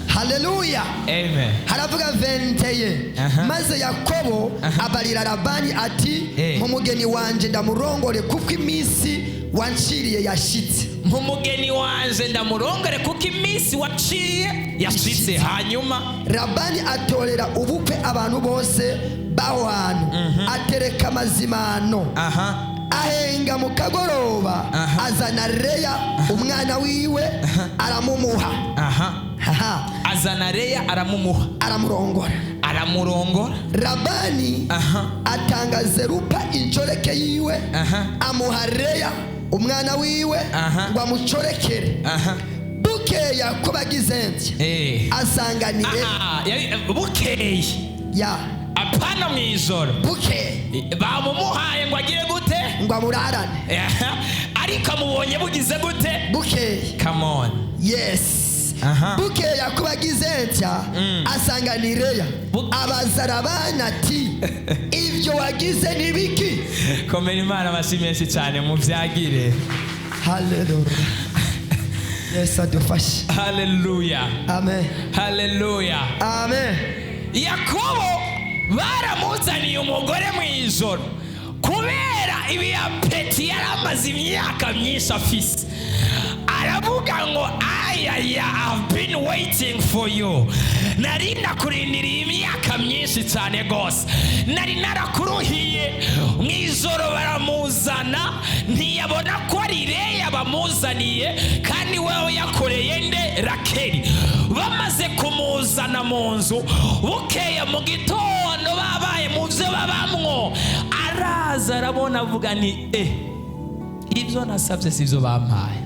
Haleluya. Amen. Haravuga 21. Maze Yakobo abarira Labani ati: "Umugeni wanje ndamurongore, kuko iminsi wanciriye yashitse." Nk'umugeni wanje ndamurongore, kuko iminsi waciye yashitse. Hanyuma? Labani atorera ubukwe abantu bose b'aho hantu, atereka amazimano. Ahenga mu kagoroba, azana Leya umwana wiwe, aramumuha. Aha. Azana Leya, aramumuha. Aramurongora. Aramurongora. Labani atanga Zerupa incoreke yiwe, amuha Leya umwana wiwe ngo amucorekere. Bukeye ko bagize ntya, asanganire Bukeye? Ya. Apana mu ijoro? Bukeye. Bamumuhaye ngo agire gute? Ngo amurarane. Ariko amubonye bugize gute? Bukeye. Come on. Yes. Bukeye Yakobo agize ntya, asanganireya, abaza Labani ati: "Ibyo wagize ni biki?" Komera Imana amashyi menshi cyane, mubyagire. Haleluya, Yesu adufashe. Haleluya. Amen. Haleluya. Amen. Yakobo baramuzaniye umugore mu ijoro. Kubera ibiyapeti yari amaze imyaka myinshi afise, aravuga ngo: "Ayaya, I've been waiting for you. Nari nakurindiriye imyaka myinshi cyane rwose, nari narakuruhiye." Mu ijoro baramuzana, ntiyabona ko ari Leya bamuzaniye, kandi wewe yakoreye nde? Rakeli. Bamaze kumuzana mu nzu, bukeye mu gitondo babaye mu byo babamwo, araza arabona, avuga ni: "E, ibyo nasabye si byo bampaye."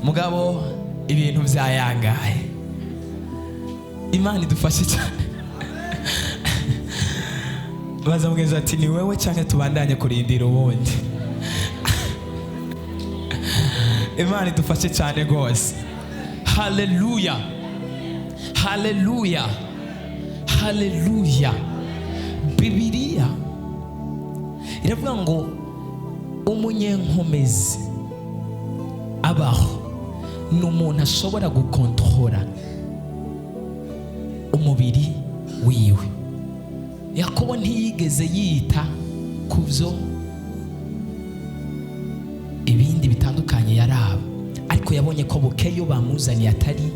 Mugabo ibintu byayangaye. Imana idufashe cyane. Baza mugenzi ati: "Ni wewe cyangwa tubandanye kurindira ubundi?" Imana idufashe cyane rwose. Haleluya, haleluya, haleluya. Bibiliya iravuga ngo umunyenkomezi abaho ni umuntu ashobora gukontorora umubiri wiwe. Yakobo ntiyigeze yita ku byo ibindi bitandukanye yaraba, ariko yabonye ko bukeyo bamuzaniye atari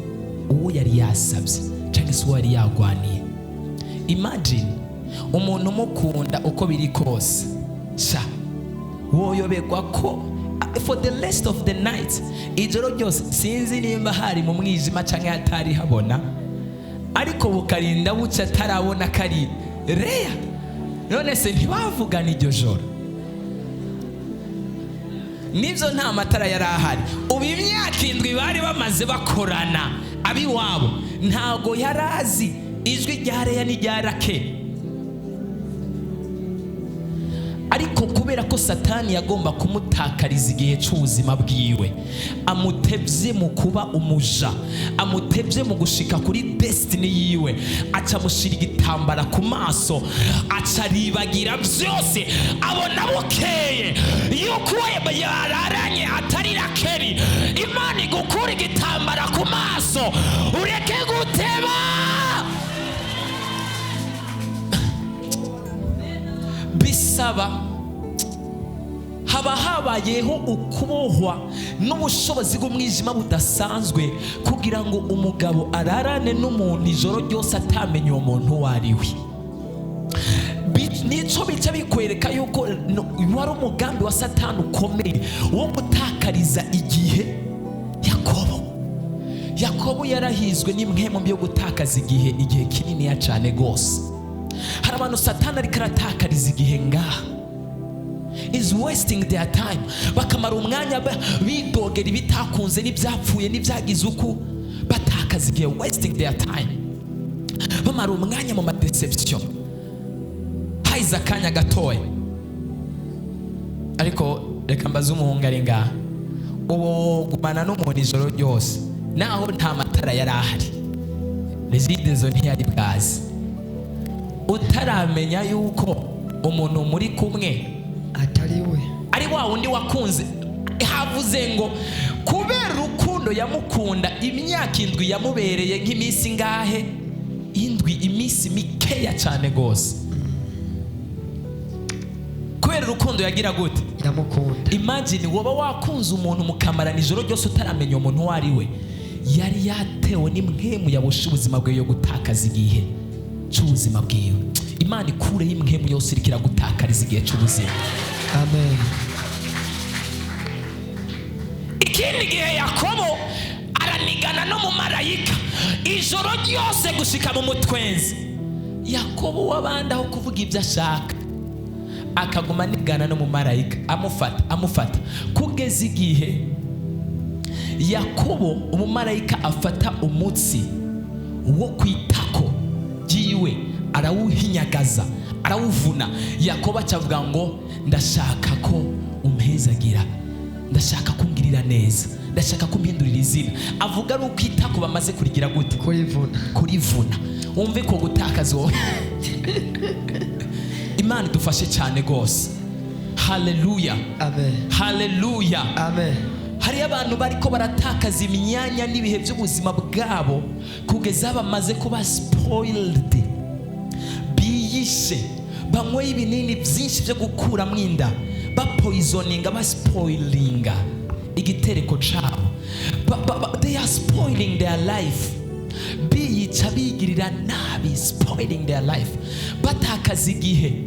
uwo yari yasabye cyangwa se uwo yari yagwaniye. Imagine umuntu umukunda, uko biri kose sha woyoberwa ko for the rest of the night, ijoro ryose, sinzi nimba hari mu mwijima cyangwa hatari habona, ariko bukarinda bucya atarabona ko ari Leya. None se ntibavugana iryo joro? Nibyo, nta matara yari ahari. Ubu imyaka 7 bari bamaze bakorana ab'iwabo, ntabwo yari azi ijwi rya Leya n'irya Rakeli. Ariko kubera ko Satani yagomba kumutakariza igihe cy'ubuzima bwiwe, amutebye mu kuba umuja, amutebye mu gushika kuri destiny yiwe, aca amushyira igitambara ku maso, aca aribagira byose, abona bukeye yuko uwo yararanye atari Rakeli. Imana igukura igitambara ku maso, ureke guteba. Bisaba haba habayeho ukubohwa n'ubushobozi bw'umwijima budasanzwe kugira ngo umugabo ararane n'umuntu ijoro ryose atamenya uwo muntu uwo ari we. Nico bica bikwereka yuko wari umugambi wa Satani ukomeye wo gutakariza igihe Yakobo. Yakobo yarahizwe n'impwemu mbi yo gutakaza igihe, igihe kininiya cyane rwose. Hari abantu Satani ariko aratakariza igihe ngaha, is wasting their time, bakamara umwanya bidogera ibitakunze n'ibyapfuye n'ibyagize uku, batakaza igihe, wasting their time, bamara umwanya mu madeception. Hahize akanya gatoya. Ariko reka mbaze umuhungu ari ngaha: ubu gumana n'umuntu ijoro ryose, naho nta matara yari ahari? Regideso ntiyari bwazi. Utaramenya yuko umuntu muri kumwe atari we, ari wa wundi wakunze. Havuze ngo kubera urukundo yamukunda, imyaka 7 yamubereye nk'iminsi ingahe? 7, iminsi mikeya cyane rwose. Kubera urukundo yagira gute? Yamukunda. Imagine woba wakunze umuntu mukamarana ijoro ryose utaramenya umuntu uwo ari we. Yari yatewe n'impwemu yaboshe ubuzima bwe yo gutakaza igihe cy'ubuzima bwiwe. Imana ikureho impwemu yose iriko iragutakariza igihe cy'ubuzima. Amen. Ikindi gihe Yakobo aranigana no mu marayika ijoro ryose gushika mu mutwenzi. Yakobo w'abandi aho kuvuga ibyo ashaka akaguma anigana no mu marayika, amufata kugeza igihe Yakobo umumarayika afata umutsi wo kwitako ryiwe arawuhinyagaza, arawuvuna. Yakobo acavuga ngo ndashaka ko umpezagira, ndashaka kumbwirira neza, ndashaka kumpindurira izina. Avuga ari uko itako bamaze kurigira gute? Kurivuna. Kurivuna. Wumve ko gutakaza wowe. Imana idufashe cyane rwose. Haleluya. Amen. Haleluya. Amen. Hariyo abantu bariko baratakaza imyanya n'ibihe by'ubuzima bwabo kugeza bamaze kuba spoiled, biyishe, banyweye ibinini byinshi byo gukuramo inda, bapoisoninga, baspoilinga igitereko cabo. They are spoiling their life, biyica, bigirira nabi, spoiling their life, batakaza igihe.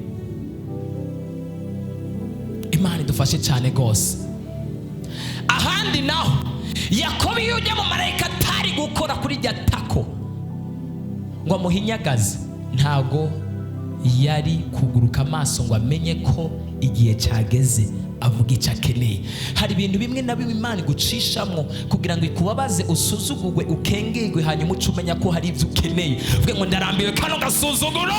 Imana idufashe cyane rwose. Ahandi naho Yakobo iyo ujya mu marayika atari gukora kuri irya tako ngo amuhinyagaze, ntago yari kuguruka amaso ngo amenye ko igihe cyageze avuga icyo akeneye. Hari ibintu bimwe na bimwe Imana igucishamo kugira ngo ikubabaze, usuzugurwe, ukengerwe, hanyuma uce umenya ko hari ibyo ukeneye. Uvuge ngo ndarambiwe kano gasuzuguro,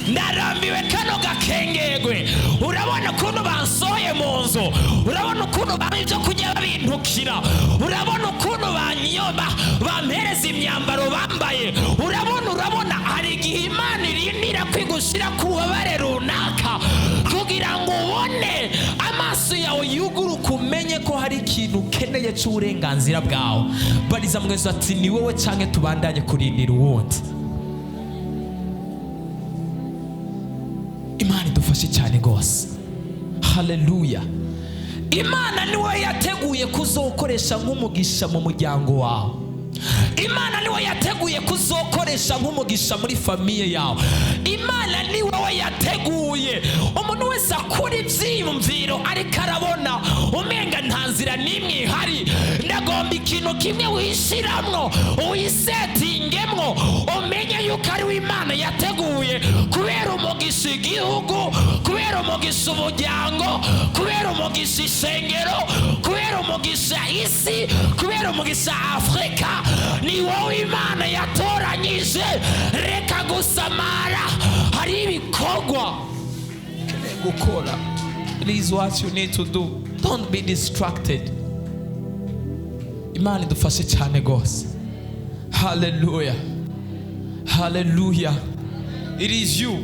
ndarambiwe kano gakengerwe. Urabona ukuntu bansohoye mu nzu, urabona ukuntu bampa ibyo kurya babintukira, urabona ukuntu banyoba bampereza imyambaro bambaye, urabona. Hari igihe Imana irindira kwigushira ku bubabare runaka kugira ngo ubone amaso yawe yuguruke, umenye ko hari ikintu ukeneye cy'uburenganzira bwawe. Bariza mugenzi ati ni wowe canke tubandanye kurindira uwundi. Imana idufashe cyane rwose. Haleluya. Imana niwe yateguye kuzokoresha nk'umugisha mu muryango wawe. Imana niwe yateguye kuzokoresha nk'umugisha muri famiye yawe. Imana niwe yateguye. Umuntu wese akura ibyiyumviro ariko arabona umenga nta nzira n'imwe ihari. Ndagomba ikintu kimwe wishiramwo, wisetingemwo, umenye yuko ari Imana yateguye kubera umugisha igihugu, kubera umugisha umuryango, kubera umugisha ishengero, kubera umugisha isi, kubera umugisha Afrika. Ni wowe Imana yatoranyije. Reka gusamara, hari ibikorwa ukeneye gukora. It is what you need to do. Don't be distracted. Imana idufashe cyane rwose. Hallelujah. Hallelujah. It is you.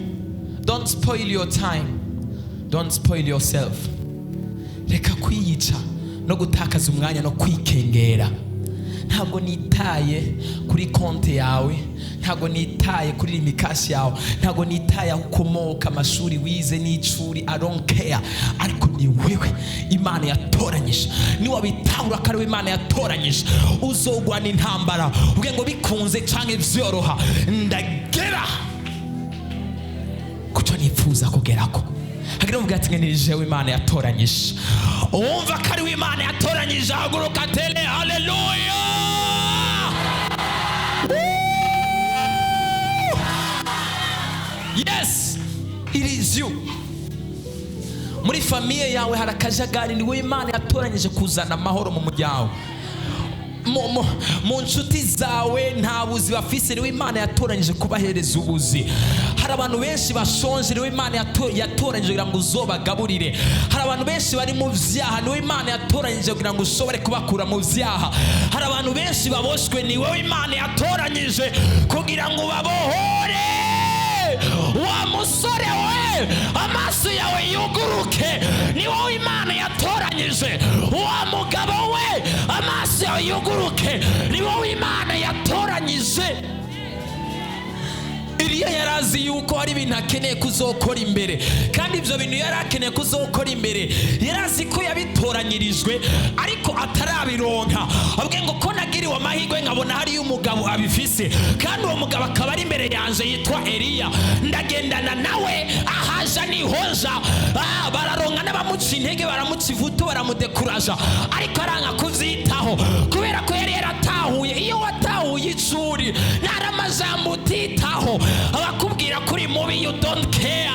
Don't spoil your time. Don't spoil yourself. Reka kwiyica no gutakaza umwanya no kwikengera. Ntabwo nitaye kuri konti yawe, ntabwo nitaye kuri Lumicash yawe, ntabwo nitaye aho ukomoka, amashuri wize n'icuri, I don't care. Ariko ni wewe Imana yatoranyije. Niwabitahura ko ari we Imana yatoranyije, uzogwana intambara uvuge ngo bikunze canke vyoroha, ndagera kuco nifuza kugerako. Hagira uvuga ati ni jewe Imana yatoranyije. Uwumva ko ari we Imana yatoranyije, haguruka tele haleluya. Yes, it is you. Muri famiye yawe hari akajagari, ni wowe Imana yatoranyije kuzana amahoro mu muryango. Mu nshuti zawe nta buzi bafise, niwe Imana yatoranyije kubahereza ubuzi. Hari abantu benshi bashonje, niwe Imana yatoranyije kugira ngo uzobagaburire. Hari abantu benshi bari mu vyaha, niwe Imana yatoranyije kugira ngo ushobore kubakura mu vyaha. Hari abantu benshi baboshwe, ni wowe Imana yatoranyije kugira ngo babohore. Wa musore we, amaso yawe yuguruke, ni wowe Imana yatoranyije. Wa mugabo we, amaso yawe yuguruke, ni wowe Imana yatoranyije. Eliya yari azi yuko hari ibintu akeneye kuzokora imbere, kandi ibyo bintu yari akeneye kuzokora imbere yari azi ko yabitoranyirijwe ariko atarabironka. Avuga ngo ko nagiriwe amahirwe nkabona hariyo umugabo abifise, kandi uwo mugabo akaba ari imbere yanje yitwa Eliya, ndagendana nawe ahaja nihoja. Bararonka n'abamuca intege, baramuca ivutu, baramudekuraja, ariko aranga kuvyitaho kubera ko yari yaratahuye. Iyo watahuye icuri, ntari amajambo utitaho. Abakubwira ko uri mubi, you don't care.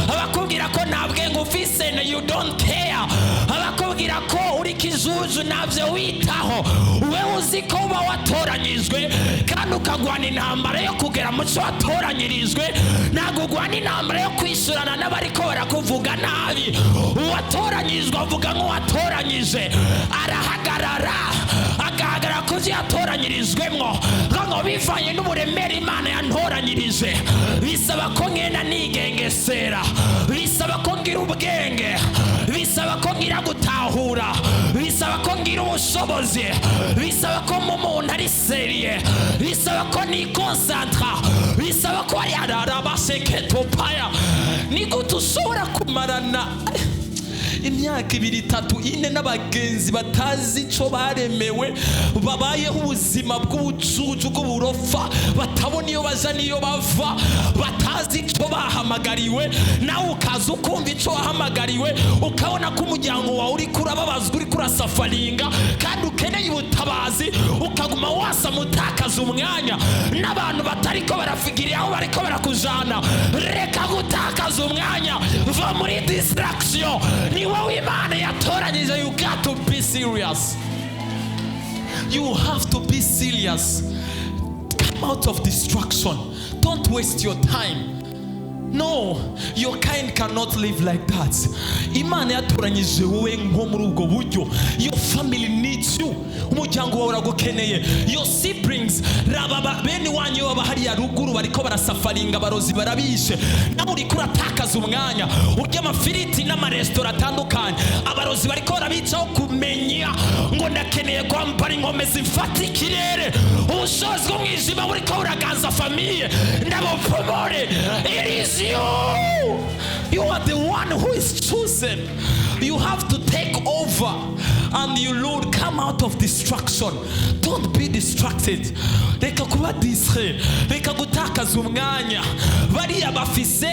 Abakubwira ko nta bwenge ufise, you don't care. Abakubwira ko uri kijuju, ntabyo witaho. Wewe uzi ko uba watoranyijwe kandi ukagwana intambara yo kugera mu cyo watoranyirijwe. Ntabwo ugwana intambara yo kwishyurana n'abariko barakuvuga nabi. Uwatoranyijwe avuga nk'uwatoranyije, arahagarara, agahagarara ku byo yatoranyirijwemwo, ngo bivanye n'uburemere Imana yantoranyirije, bisaba ko ngenda nigengesera, bisaba ko ngira ubwenge, bisaba ko ngira gutahura, bisaba ko ngira ubushobozi, bisaba ko mu muntu ari sérieux, bisaba ko nikonsantra, bisaba ko ari ararabaseketopaya. Ni gute ushobora kumarana imyaka 2, 3, 4 n'abagenzi batazi ico baremewe, babayeho ubuzima bw'ubucucu, bw'uburofa, batabona iyo baja n'iyo bava, batazi ico bahamagariwe, nawe ukaza ukumva ico wahamagariwe, ukabona ko umuryango wawe uriko urababazwa, uriko urasafaringa kandi ukeneye ubutabazi, ukaguma wasama, utakaza umwanya n'abantu batariko barafikiriya aho bariko barakujana? Reka gutakaza umwanya, va muri distraction. Ni wowe Imana yatoranyije. You got to be serious, you have to be serious. Come out of distraction. Don't waste your time. No, your kind cannot live like that. Imana yatoranyije wowe nko muri ubwo buryo. Your family needs you. Umuryango wawe uragukeneye. Your siblings, raba bene wanyu baba hariya ruguru bariko barasafaringa, abarozi barabishe, nawe uriko uratakaza umwanya urya amafiriti n'amaresitora atandukanye. Abarozi bariko barabicaho. Kumenya ngo ndakeneye kwambara ingome zifata ikirere, ubushobozi bw'umwijima buriko buraganza famille, ndabupfumure. It is you. You are the one who is chosen. You have to take over and you, Lord, come out of distraction. Don't be distracted. Reka kuba distrait, reka gutakaza umwanya. Bariya bafise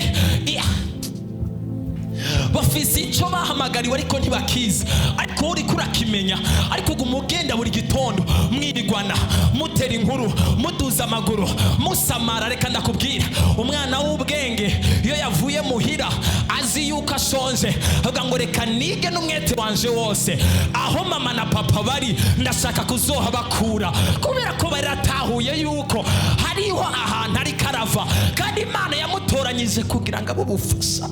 icyo bahamagariwe ariko ntibakizi, ariko wowe uriko urakimenya, ariko uguma ugenda buri gitondo mwirigwana, mutera inkuru, muduza amaguru, musamara. Reka ndakubwira, umwana w'ubwenge iyo yavuye muhira azi yuko ashonje, avuga ngo reka nige n'umwete wanje wose, aho mama na papa bari ndashaka kuzohabakura, kubera ko baratahuye yuko hariho ahantu ariko arava kandi Imana yamutoranyije kugira ngo abe ubufasha.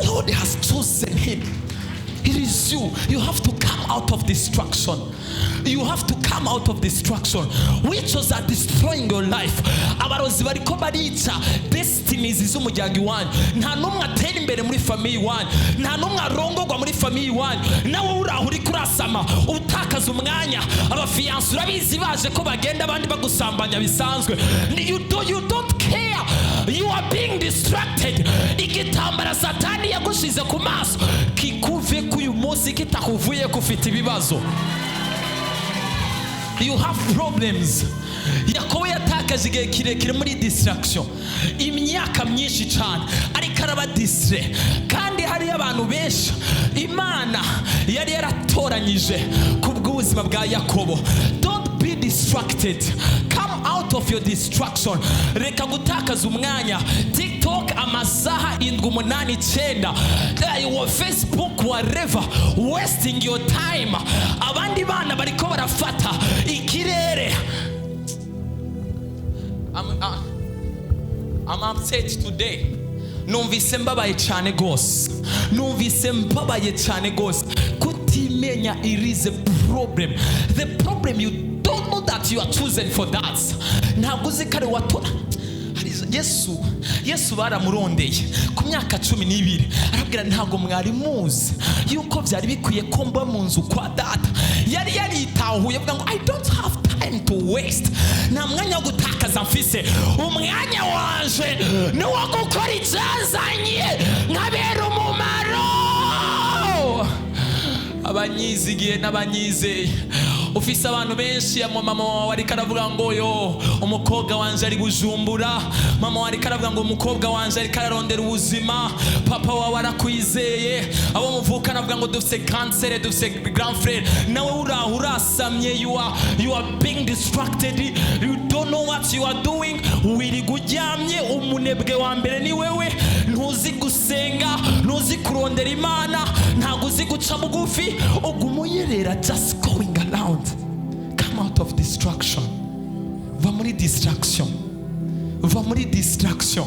Lord has chosen him. It is you. You have to come out of distraction. You have to come out of distraction. Witches are destroying your life. Abarozi bariko barica destinies z'umuryango iwanyu. Nta n'umwe atera imbere muri famille iwanyu. Nta n'umwe arongorwa muri famille iwanyu. Nawe uraho uriko urasama, utakaza umwanya. Abafiyanse urabizi baje ko bagenda, abandi bagusambanya bisanzwe. You don't care. You are being distracted. Igitambara Satani yagushize ku maso kikuve ko uyu munsi kitakuvuye ko ufite ibibazo. You have problems. Yakobo yatakaje igihe kirekire muri distraction, imyaka myinshi cyane ariko araba distrait, kandi hariyo abantu benshi Imana yari yaratoranyije ku bw'ubuzima bwa Yakobo. Don't be distracted. Come out. Out of your distraction. Reka gutakaza umwanya TikTok amasaha 7, 8, 9, Facebook, whatever, wasting your time. Abandi bana bariko barafata ikirere. I'm upset today. Numvise mbabaye cyane gose, numvise mbabaye cyane gose. Kutimenya, it is a problem. The problem, you don't know that you are chosen for that. Ntabwo uzi ko ari watora. Yesu baramurondeye ku myaka 12, arabwira: "Ntabwo mwari muzi yuko byari bikwiye ko mba mu nzu kwa Data?" Yari yaritahuye, avuga ngo: "I don't have time to waste. Nta mwanya wo gutakaza mfise. Umwanya wanje ni uwo gukora icyazanye, nkabera umumaro abanyizigiye n'abanyizeye." Ufise abantu benshi. Mama wawe ariko aravuga ngo: "Yo, umukobwa wanje ari Bujumbura." Mama wawe ariko aravuga ngo: "Umukobwa wanje ariko ararondera ubuzima." Papa wawe arakwizeye, abo muvukana avuga ngo: "Dufise kansere, dufise grand frère." Nawe uraho urasamye. You are being distracted. You don't know what you are doing. Wirirwa uryamye. Umunebwe wa mbere ni wewe. Ntuzi gusenga, ntuzi kurondera Imana, ntabwo uzi guca bugufi. Uguma uyerera, just going around. Come out of distraction. Va muri distraction, va muri distraction,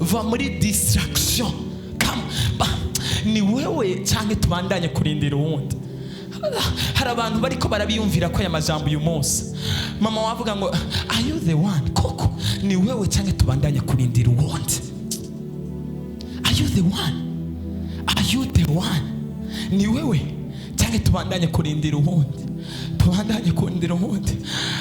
va muri distraction. Come. Ni wewe cyangwa tubandanye kurindira uwundi? Hari abantu bariko barabiyumvira ko aya majambo uyu munsi. Mama wavuga ngo: "Are you the one?" Koko ni wewe cyangwa tubandanye kurindira uwundi? Are you the one? Are you the one? Ni wewe cyangwa tubandanye kurindira uwundi? Tubandanye kurindira uwundi?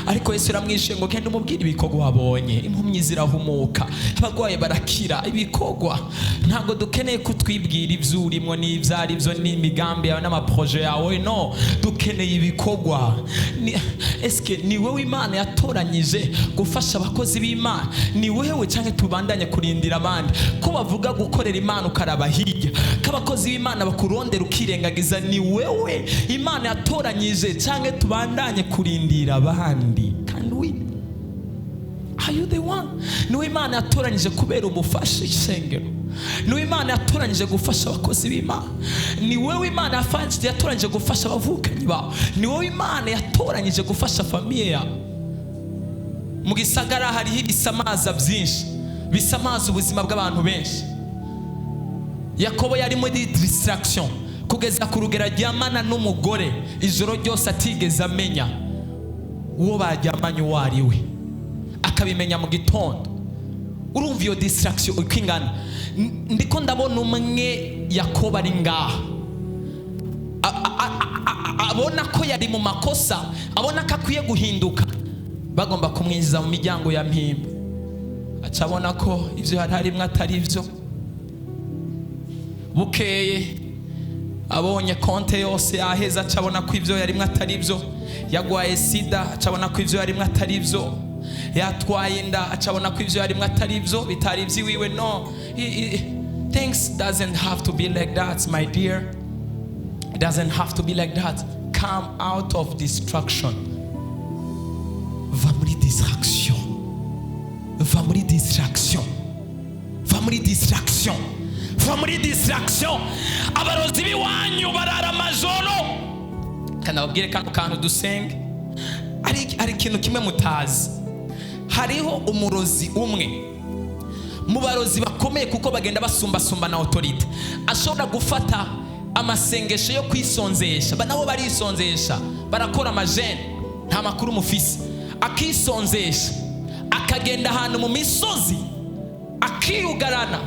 Ariko Yesu yaramwishe ngo: "Genda umubwire ibikorwa wabonye. Impumyi zirahumuka, abarwayi barakira." Ibikorwa. Ntabwo dukeneye kutwibwira ibyo urimo n'ibyo ari byo n'imigambi yawe n'amaprojet yawe. No, dukeneye ibikorwa. Eske ni wowe Imana yatoranyije gufasha abakozi b'Imana? Ni wewe cyangwa tubandanye kurindira abandi? Ko bavuga gukorera Imana ukaraba hirya, ko abakozi b'Imana bakurondera ukirengagiza, ni wewe Imana yatoranyije cyangwa tubandanye kurindira abandi? Can we Are you the one? Niwe Imana yatoranyije kubera umufasha ishengero? Niwe Imana yatoranyije gufasha abakozi b'Imana? Ni wowe Imana yatoranyije gufasha abavukanyi bawe? Ni wowe Imana yatoranyije gufasha famille yawe? Mu gisagara hariho ibisamaza byinshi bisamaza ubuzima bw'abantu benshi. Yakobo yari muri distraction kugeza ku rugero aryamana n'umugore ijoro ryose, atigeze amenya uwo baryamanye uwo ari we, akabimenya mu gitondo. Urumva iyo distraction uko ingana? Ndiko ndabona umwe Yakobo ari ngaha, abona ko yari mu makosa, abona ko akwiye guhinduka. Bagomba kumwinjiza mu miryango ya Mpimba, aca abona ko ibyo yari arimo atari byo. Bukeye abonye konte yose yaheze, aca abona ko ibyo yarimo atari byo. Yagwaye sida, aca abona ko ibyo yarimo atari byo. Yatwaye inda, aca abona ko ibyo yarimo atari byo, bitari iby'iwiwe. No, things doesn't have to be like that, my dear. It doesn't have to be like that. Come out of distraction. Va muri distraction, va muri distraction, va muri distraction, va muri distraction. Abarozi b'iwanyu barara amajoro. Kandi ababwire kano kantu dusenge. Hari ikintu kimwe mutazi. Hariho umurozi umwe mu barozi bakomeye, kuko bagenda basumbasumba na autorité, ashobora gufata amasengesho yo kwisonzesha. Nabo barisonzesha, barakora amajeûne, nta makuru mufise. Akisonzesha, akagenda ahantu mu misozi akiyugarana,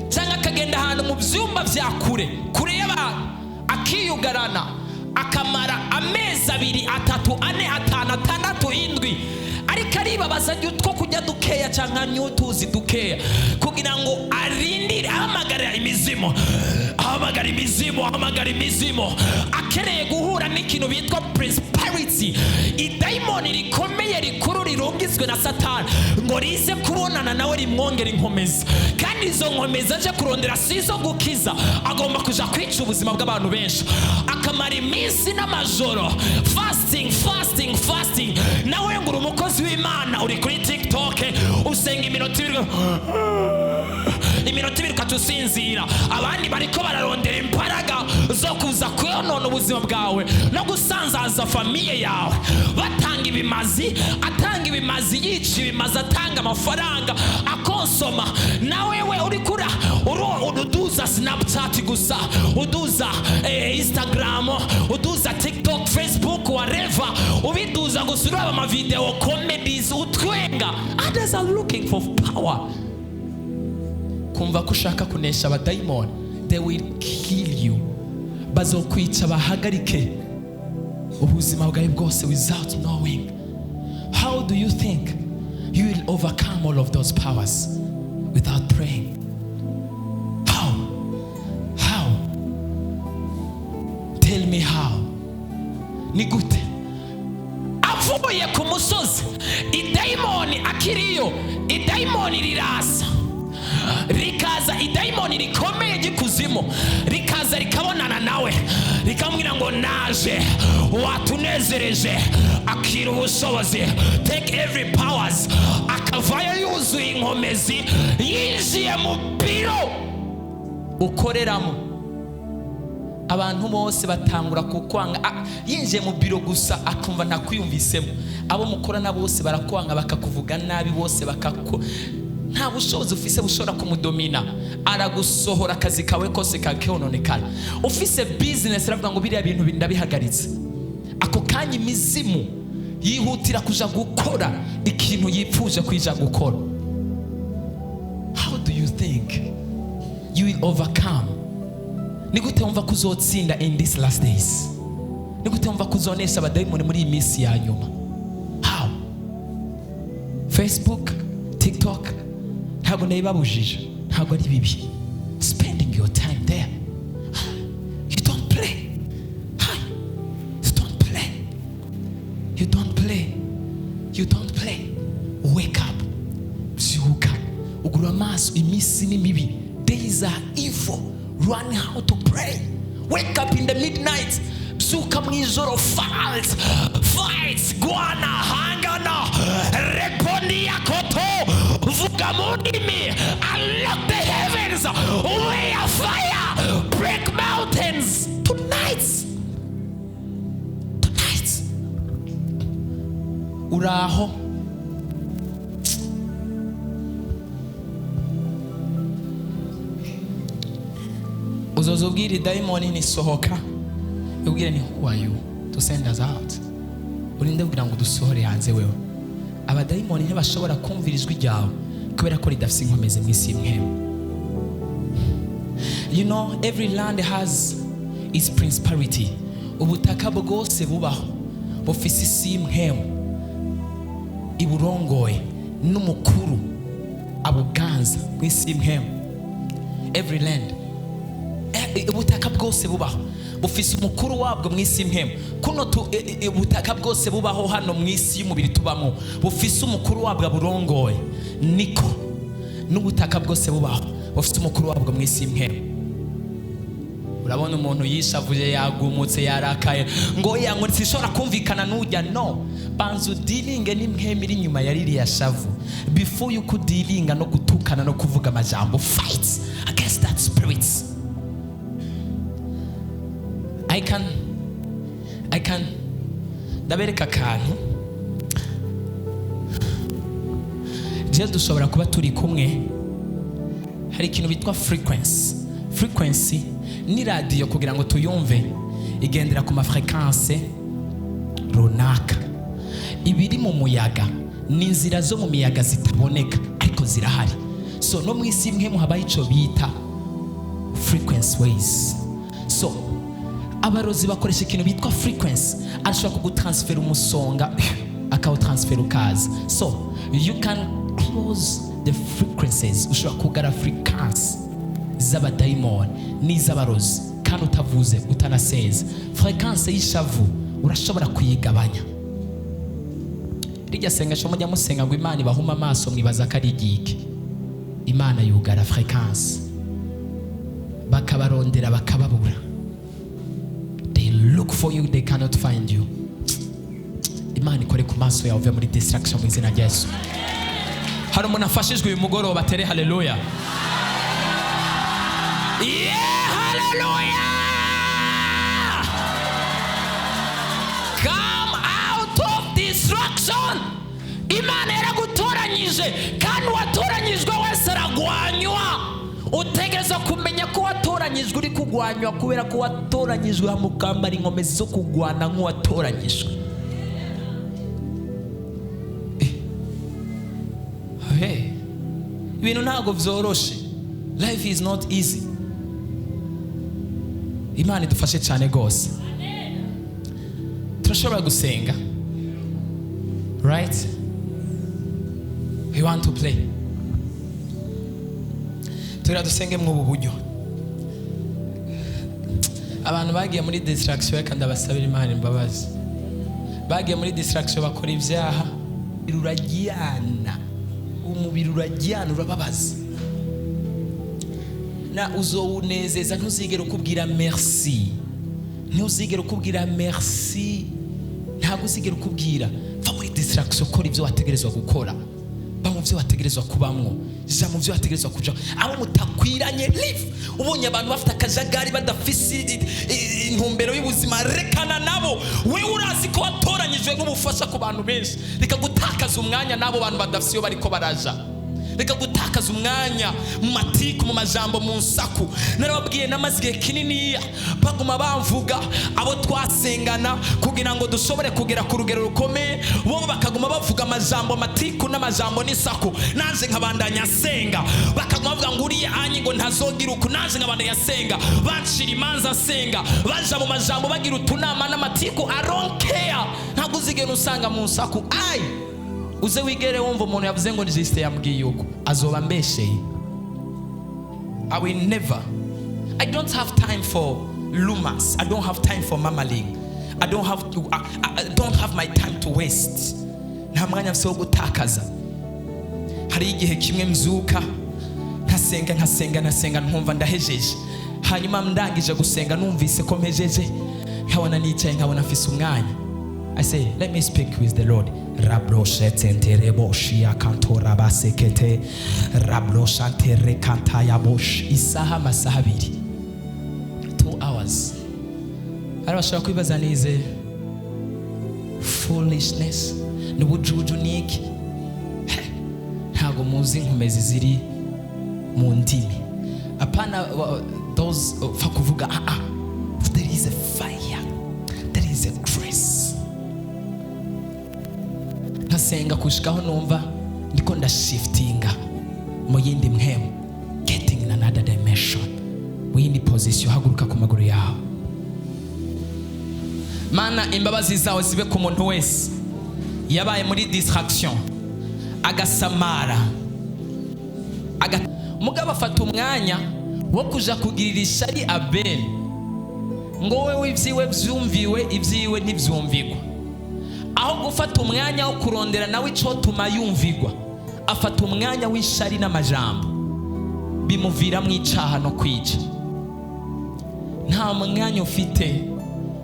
cyangwa akagenda ahantu mu byumba bya kure kure y'abantu akiyugarana, akamara amezi 2, 3, 4, 5, 6, 7, ariko aribabaza utwo kurya dukeya cyangwa anywa utuzi dukeya, kugira ngo arindire, ahamagarira imizimu, ahamagara imizimu, ahamagara imizimu, akeneye guhura n'ikintu bitwa principality, idayimoni rikomeye rikuru rirungizwe na Satani ngo rize kubonana nawe, rimwongera inkomezi. Kandi izo nkomezi aje kurondera si izo gukiza, agomba kuja kwica ubuzima bw'abantu benshi. Akamara iminsi n'amajoro fasting, fasting, fasting. Nawe ngo uri umukozi. B'Imana, uri kuri TikTok, usenga iminota 2, iminota 2 ukaca usinzira. Abandi bariko bararondera imbaraga zo kuza konona ubuzima bwawe no gusanzaza famille yawe, batanga ibimazi, atanga ibimazi, yica ibimazi, atanga amafaranga, akonsoma. Nawewe uriko uduza Snapchat gusa, uduza Instagram, uduza TikTok, Facebook, whatever, ubiduza gusa, uraba amavideo comedies, utwenga. Others are looking for power. Kumva ko ushaka kunesha abadayimoni, they will kill you. Bazokwica, bahagarike ubuzima bwawe bwose without knowing. How do you think you will overcome all of those powers without praying? How? How? Tell me how. Ni gute? Avuye ku musozi, idayimoni akiriyo, idayimoni riraza, rikaza, idayimoni rikomeye ry'ikuzimu rikaza, rikabonana nawe, rikamubwira ngo: "Naje, watunezereje, akira ubushobozi, take every powers." Akavayo yuzuye inkomezi, yinjiye mu biro ukoreramo, abantu bose batangura kukwanga. Yinjiye mu biro gusa, akumva ntakwiyumvisemo, abo mukorana bose barakwanga, bakakuvuga nabi bose, bakaku nta bushobozi ufise bushobora kumudomina. Aragusohora, akazi kawe kose kakononekara. Ufise business, aravuga ngo: "Biriya bintu ndabihagaritse." Ako kanya imizimu yihutira kuja gukora ikintu yipfuje kwija gukora. How do you think you will overcome? Ni gute wumva ko uzotsinda in these last days? Ni gute wumva ko uzonesha abadayimoni muri iyi minsi ya nyuma? How? Facebook, TikTok, ntabwo ndabibabujije, ntabwo ari bibi. Spending your time there, you don't play. Hi. You don't play, you don't play, you don't play. Wake up, byuka, ugura amaso. Iminsi ni mibi, days are evil. Learn how to pray. Wake up in the midnight, byuka mu ijoro, fight, fight, gwana, hangana, reponia koto, vuga mu ndimi, unlock the heavens, way of fire, break mountains tonight, tonight. Uraho, uzoza ubwira idayimoni nisohoka, ubwire ni: "Who are you to send us out? Urinde kugira ngo dusohore hanze wewe?" Abadayimoni ntibashobora kumvira ijwi ryawe kubera ko ridafite inkomezi mu isi y'impwemu. Every land has its principality. Ubutaka bwose bubaho bufise isi y'impwemu iburongoye n'umukuru abuganza mu isi y'impwemu. Every land, ubutaka bwose bubaho bufise umukuru wabwo mu isi y'impwemu. Kuno ubutaka bwose bubaho hano mu isi y'umubiri tubamo bufise umukuru wabwo aburongoye, niko n'ubutaka bwose bubaho bufise umukuru wabwo mu isi y'impwemu. Urabona umuntu yishavuye, yagumutse, yarakaye, ngo ya, ngo sinshobora kumvikana n'ujya. No banza udealinge n'impwemu iri inyuma ya ririya shavu before yuko udealinga no gutukana no kuvuga amajambo. Fight against that spirits. I can ndabereka akantu. Je dushobora kuba turi kumwe. Hari ikintu bitwa frequency. Frequency ni radiyo, kugira ngo tuyumve igendera ku mafréquence runaka. Ibiri mu muyaga ni inzira zo mu miyaga zitaboneka, ariko zirahari. So no mu isi imwe habaho icyo bita frequency ways. So abarozi bakoresha ikintu bitwa frequency. Arashobora kugutransfera umusonga, akawutransfera ukaza. So you can close the frequencies. Ushobora kugara frequency z'abadayimoni n'iz'abarozi kandi utavuze, utanaseza. Frequency y'ishavu urashobora kuyigabanya. Rijya sengesho mujya musenga ngo Imana ibahuma amaso, mwibaza ko ari igiki? Imana yugara frequency, bakabarondera bakababura. They look for you, they cannot find you. Imana ikore ku maso yawe, uve muri distraction mu izina rya Yesu. Hari umuntu afashijwe uyu mugoroba? Tere haleluya. Yeah, haleluya. Come out of distraction. Imana yaragutoranyije, kandi uwatoranyijwe wese aragwanywa. Utegereza kumenya ko watoranyijwe uri kugwanywa, kubera ko watoranyijwe hamukambara inkomezi zo kugwana nk'uwatoranyijwe. Hey. Ibintu ntabwo byoroshe. Life is not easy. Imana idufashe cyane rwose. Turashobora gusenga, right? We want to play. Turira dusenge mw'ubu buryo. Abantu bagiye muri distraction, reka ndabasabira Imana imbabazi. Bagiye muri distraction bakora ibyaha. Urajyana umubiri, urajyana, urababaza na uzowunezeza. Ntuzigere ukubwira merci, ntuzigere ukubwira merci, ntabwo uzigera ukubwira. Va muri distraction, kora ibyo wategerezwa gukora, ba mu byo wategerezwa kubamwo, ja mu byo wategerezwa kuja. Abo mutakwiranye, leave. Ubonye abantu bafite akajagari, badafise intumbero y'ubuzima, rekana nabo. Wewe urazi ko watoranyijwe nk'ubufasha ku bantu benshi. Reka gutakaza umwanya n'abo bantu badafise iyo bariko baraja. Reka gutakaza umwanya mu matiku, mu majambo, mu nsaku. Narababwiye, namaze igihe kininiya baguma bamvuga, abo twasengana kugira ngo dushobore kugera ku rugero rukomeye, bo bakaguma bavuga amajambo, amatiku n'amajambo n'isaku, nanjye nkabandanya nsenga. Bakaguma bavuga ngo uriya anyi ngo ntazogira uku, nanjye nkabandanya nsenga. Bacira imanza nsenga, baja mu majambo, bagira utunama n'amatiku. I don't care. Ntabwo uzigera usanga mu nsaku. Ayi, uze wigere wumva umuntu yavuze ngo ni Justin yambwiye uko, azoba ambesheye. I will never. I don't have time for rumors. I don't have time for murmuring. I don't have to, I don't have my time to waste. Nta mwanya mfise wo gutakaza. Hari igihe kimwe mzuka nkasenga, nkasenga, nkasenga, nkumva ndahejeje. Hanyuma ndangije gusenga, numvise ko mpejeje, nkabona nicaye, nkabona mfise umwanya. I say, "Let me speak with the Lord." Rabroshetentereboshia kantora basekete rabroshantere kantayabosh. Isaha, amasaha 2. 2 hours. Hari bashobora kwibaza nize foolishness, ni ubujuju, niki? Ntabwo muzi inkomezi ziri mu ndimi. Apana those upfa kuvuga. Ah ah, there is a fire, there is a grace. Nkasenga kushikaho numva ndiko ndashiftinga mu yindi mpemu, getting in another dimension, mu yindi position. Haguruka ku maguru yawe. Mana, imbabazi zawe zibe ku muntu wese yabaye muri distraction, agasamara. Mugabo afata umwanya wo kuja kugirira ishari Abeli, ngo wewe ibyiwe byumviwe, ibyiwe ntibyumvigwa. Aho gufata umwanya wo kurondera nawe icotuma yumvigwa, afata umwanya w'ishari n'amajambo, bimuviramo icaha no kwica. Nta mwanya ufite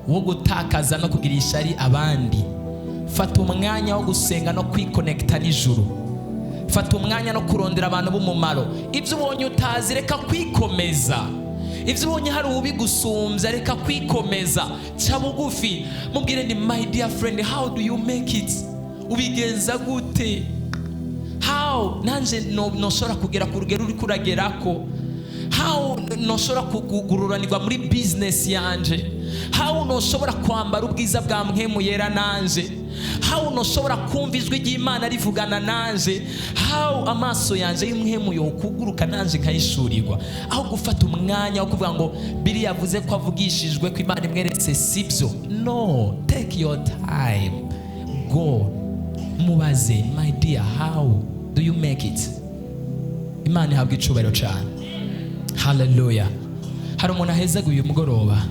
wo gutakaza no kugira ishari abandi. Fata umwanya wo gusenga no kwikonekita n'ijuru. Fata umwanya no kurondera abantu b'umumaro. Ibyo ubonye utazi, reka kwikomeza. Ibyo ubonye hari ubigusumbya, reka kwikomeza. Ca bugufi, mubwire ni: "My dear friend, how do you make it? Ubigenza gute? How nanje noshobora kugera ku rugero uri kuragerako? How noshobora kugururanirwa muri business yanje? How noshobora kwambara ubwiza bwa mpwemu yera nanje? How noshobora kumva ijwi ry'Imana rivugana nanje? How amaso yanje y'umwemu yokuguruka nanje nkayishurirwa?" Aho gufata umwanya wo kuvuga ngo biri yavuze ko avugishijwe, ko Imana imweretse, sibyo. No, take your time, go mubaze: "My dear, how do you make it?" Imana ihabwa icubahiro cyane. Haleluya. Hari umuntu ahezaga uyu mugoroba?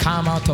Come out of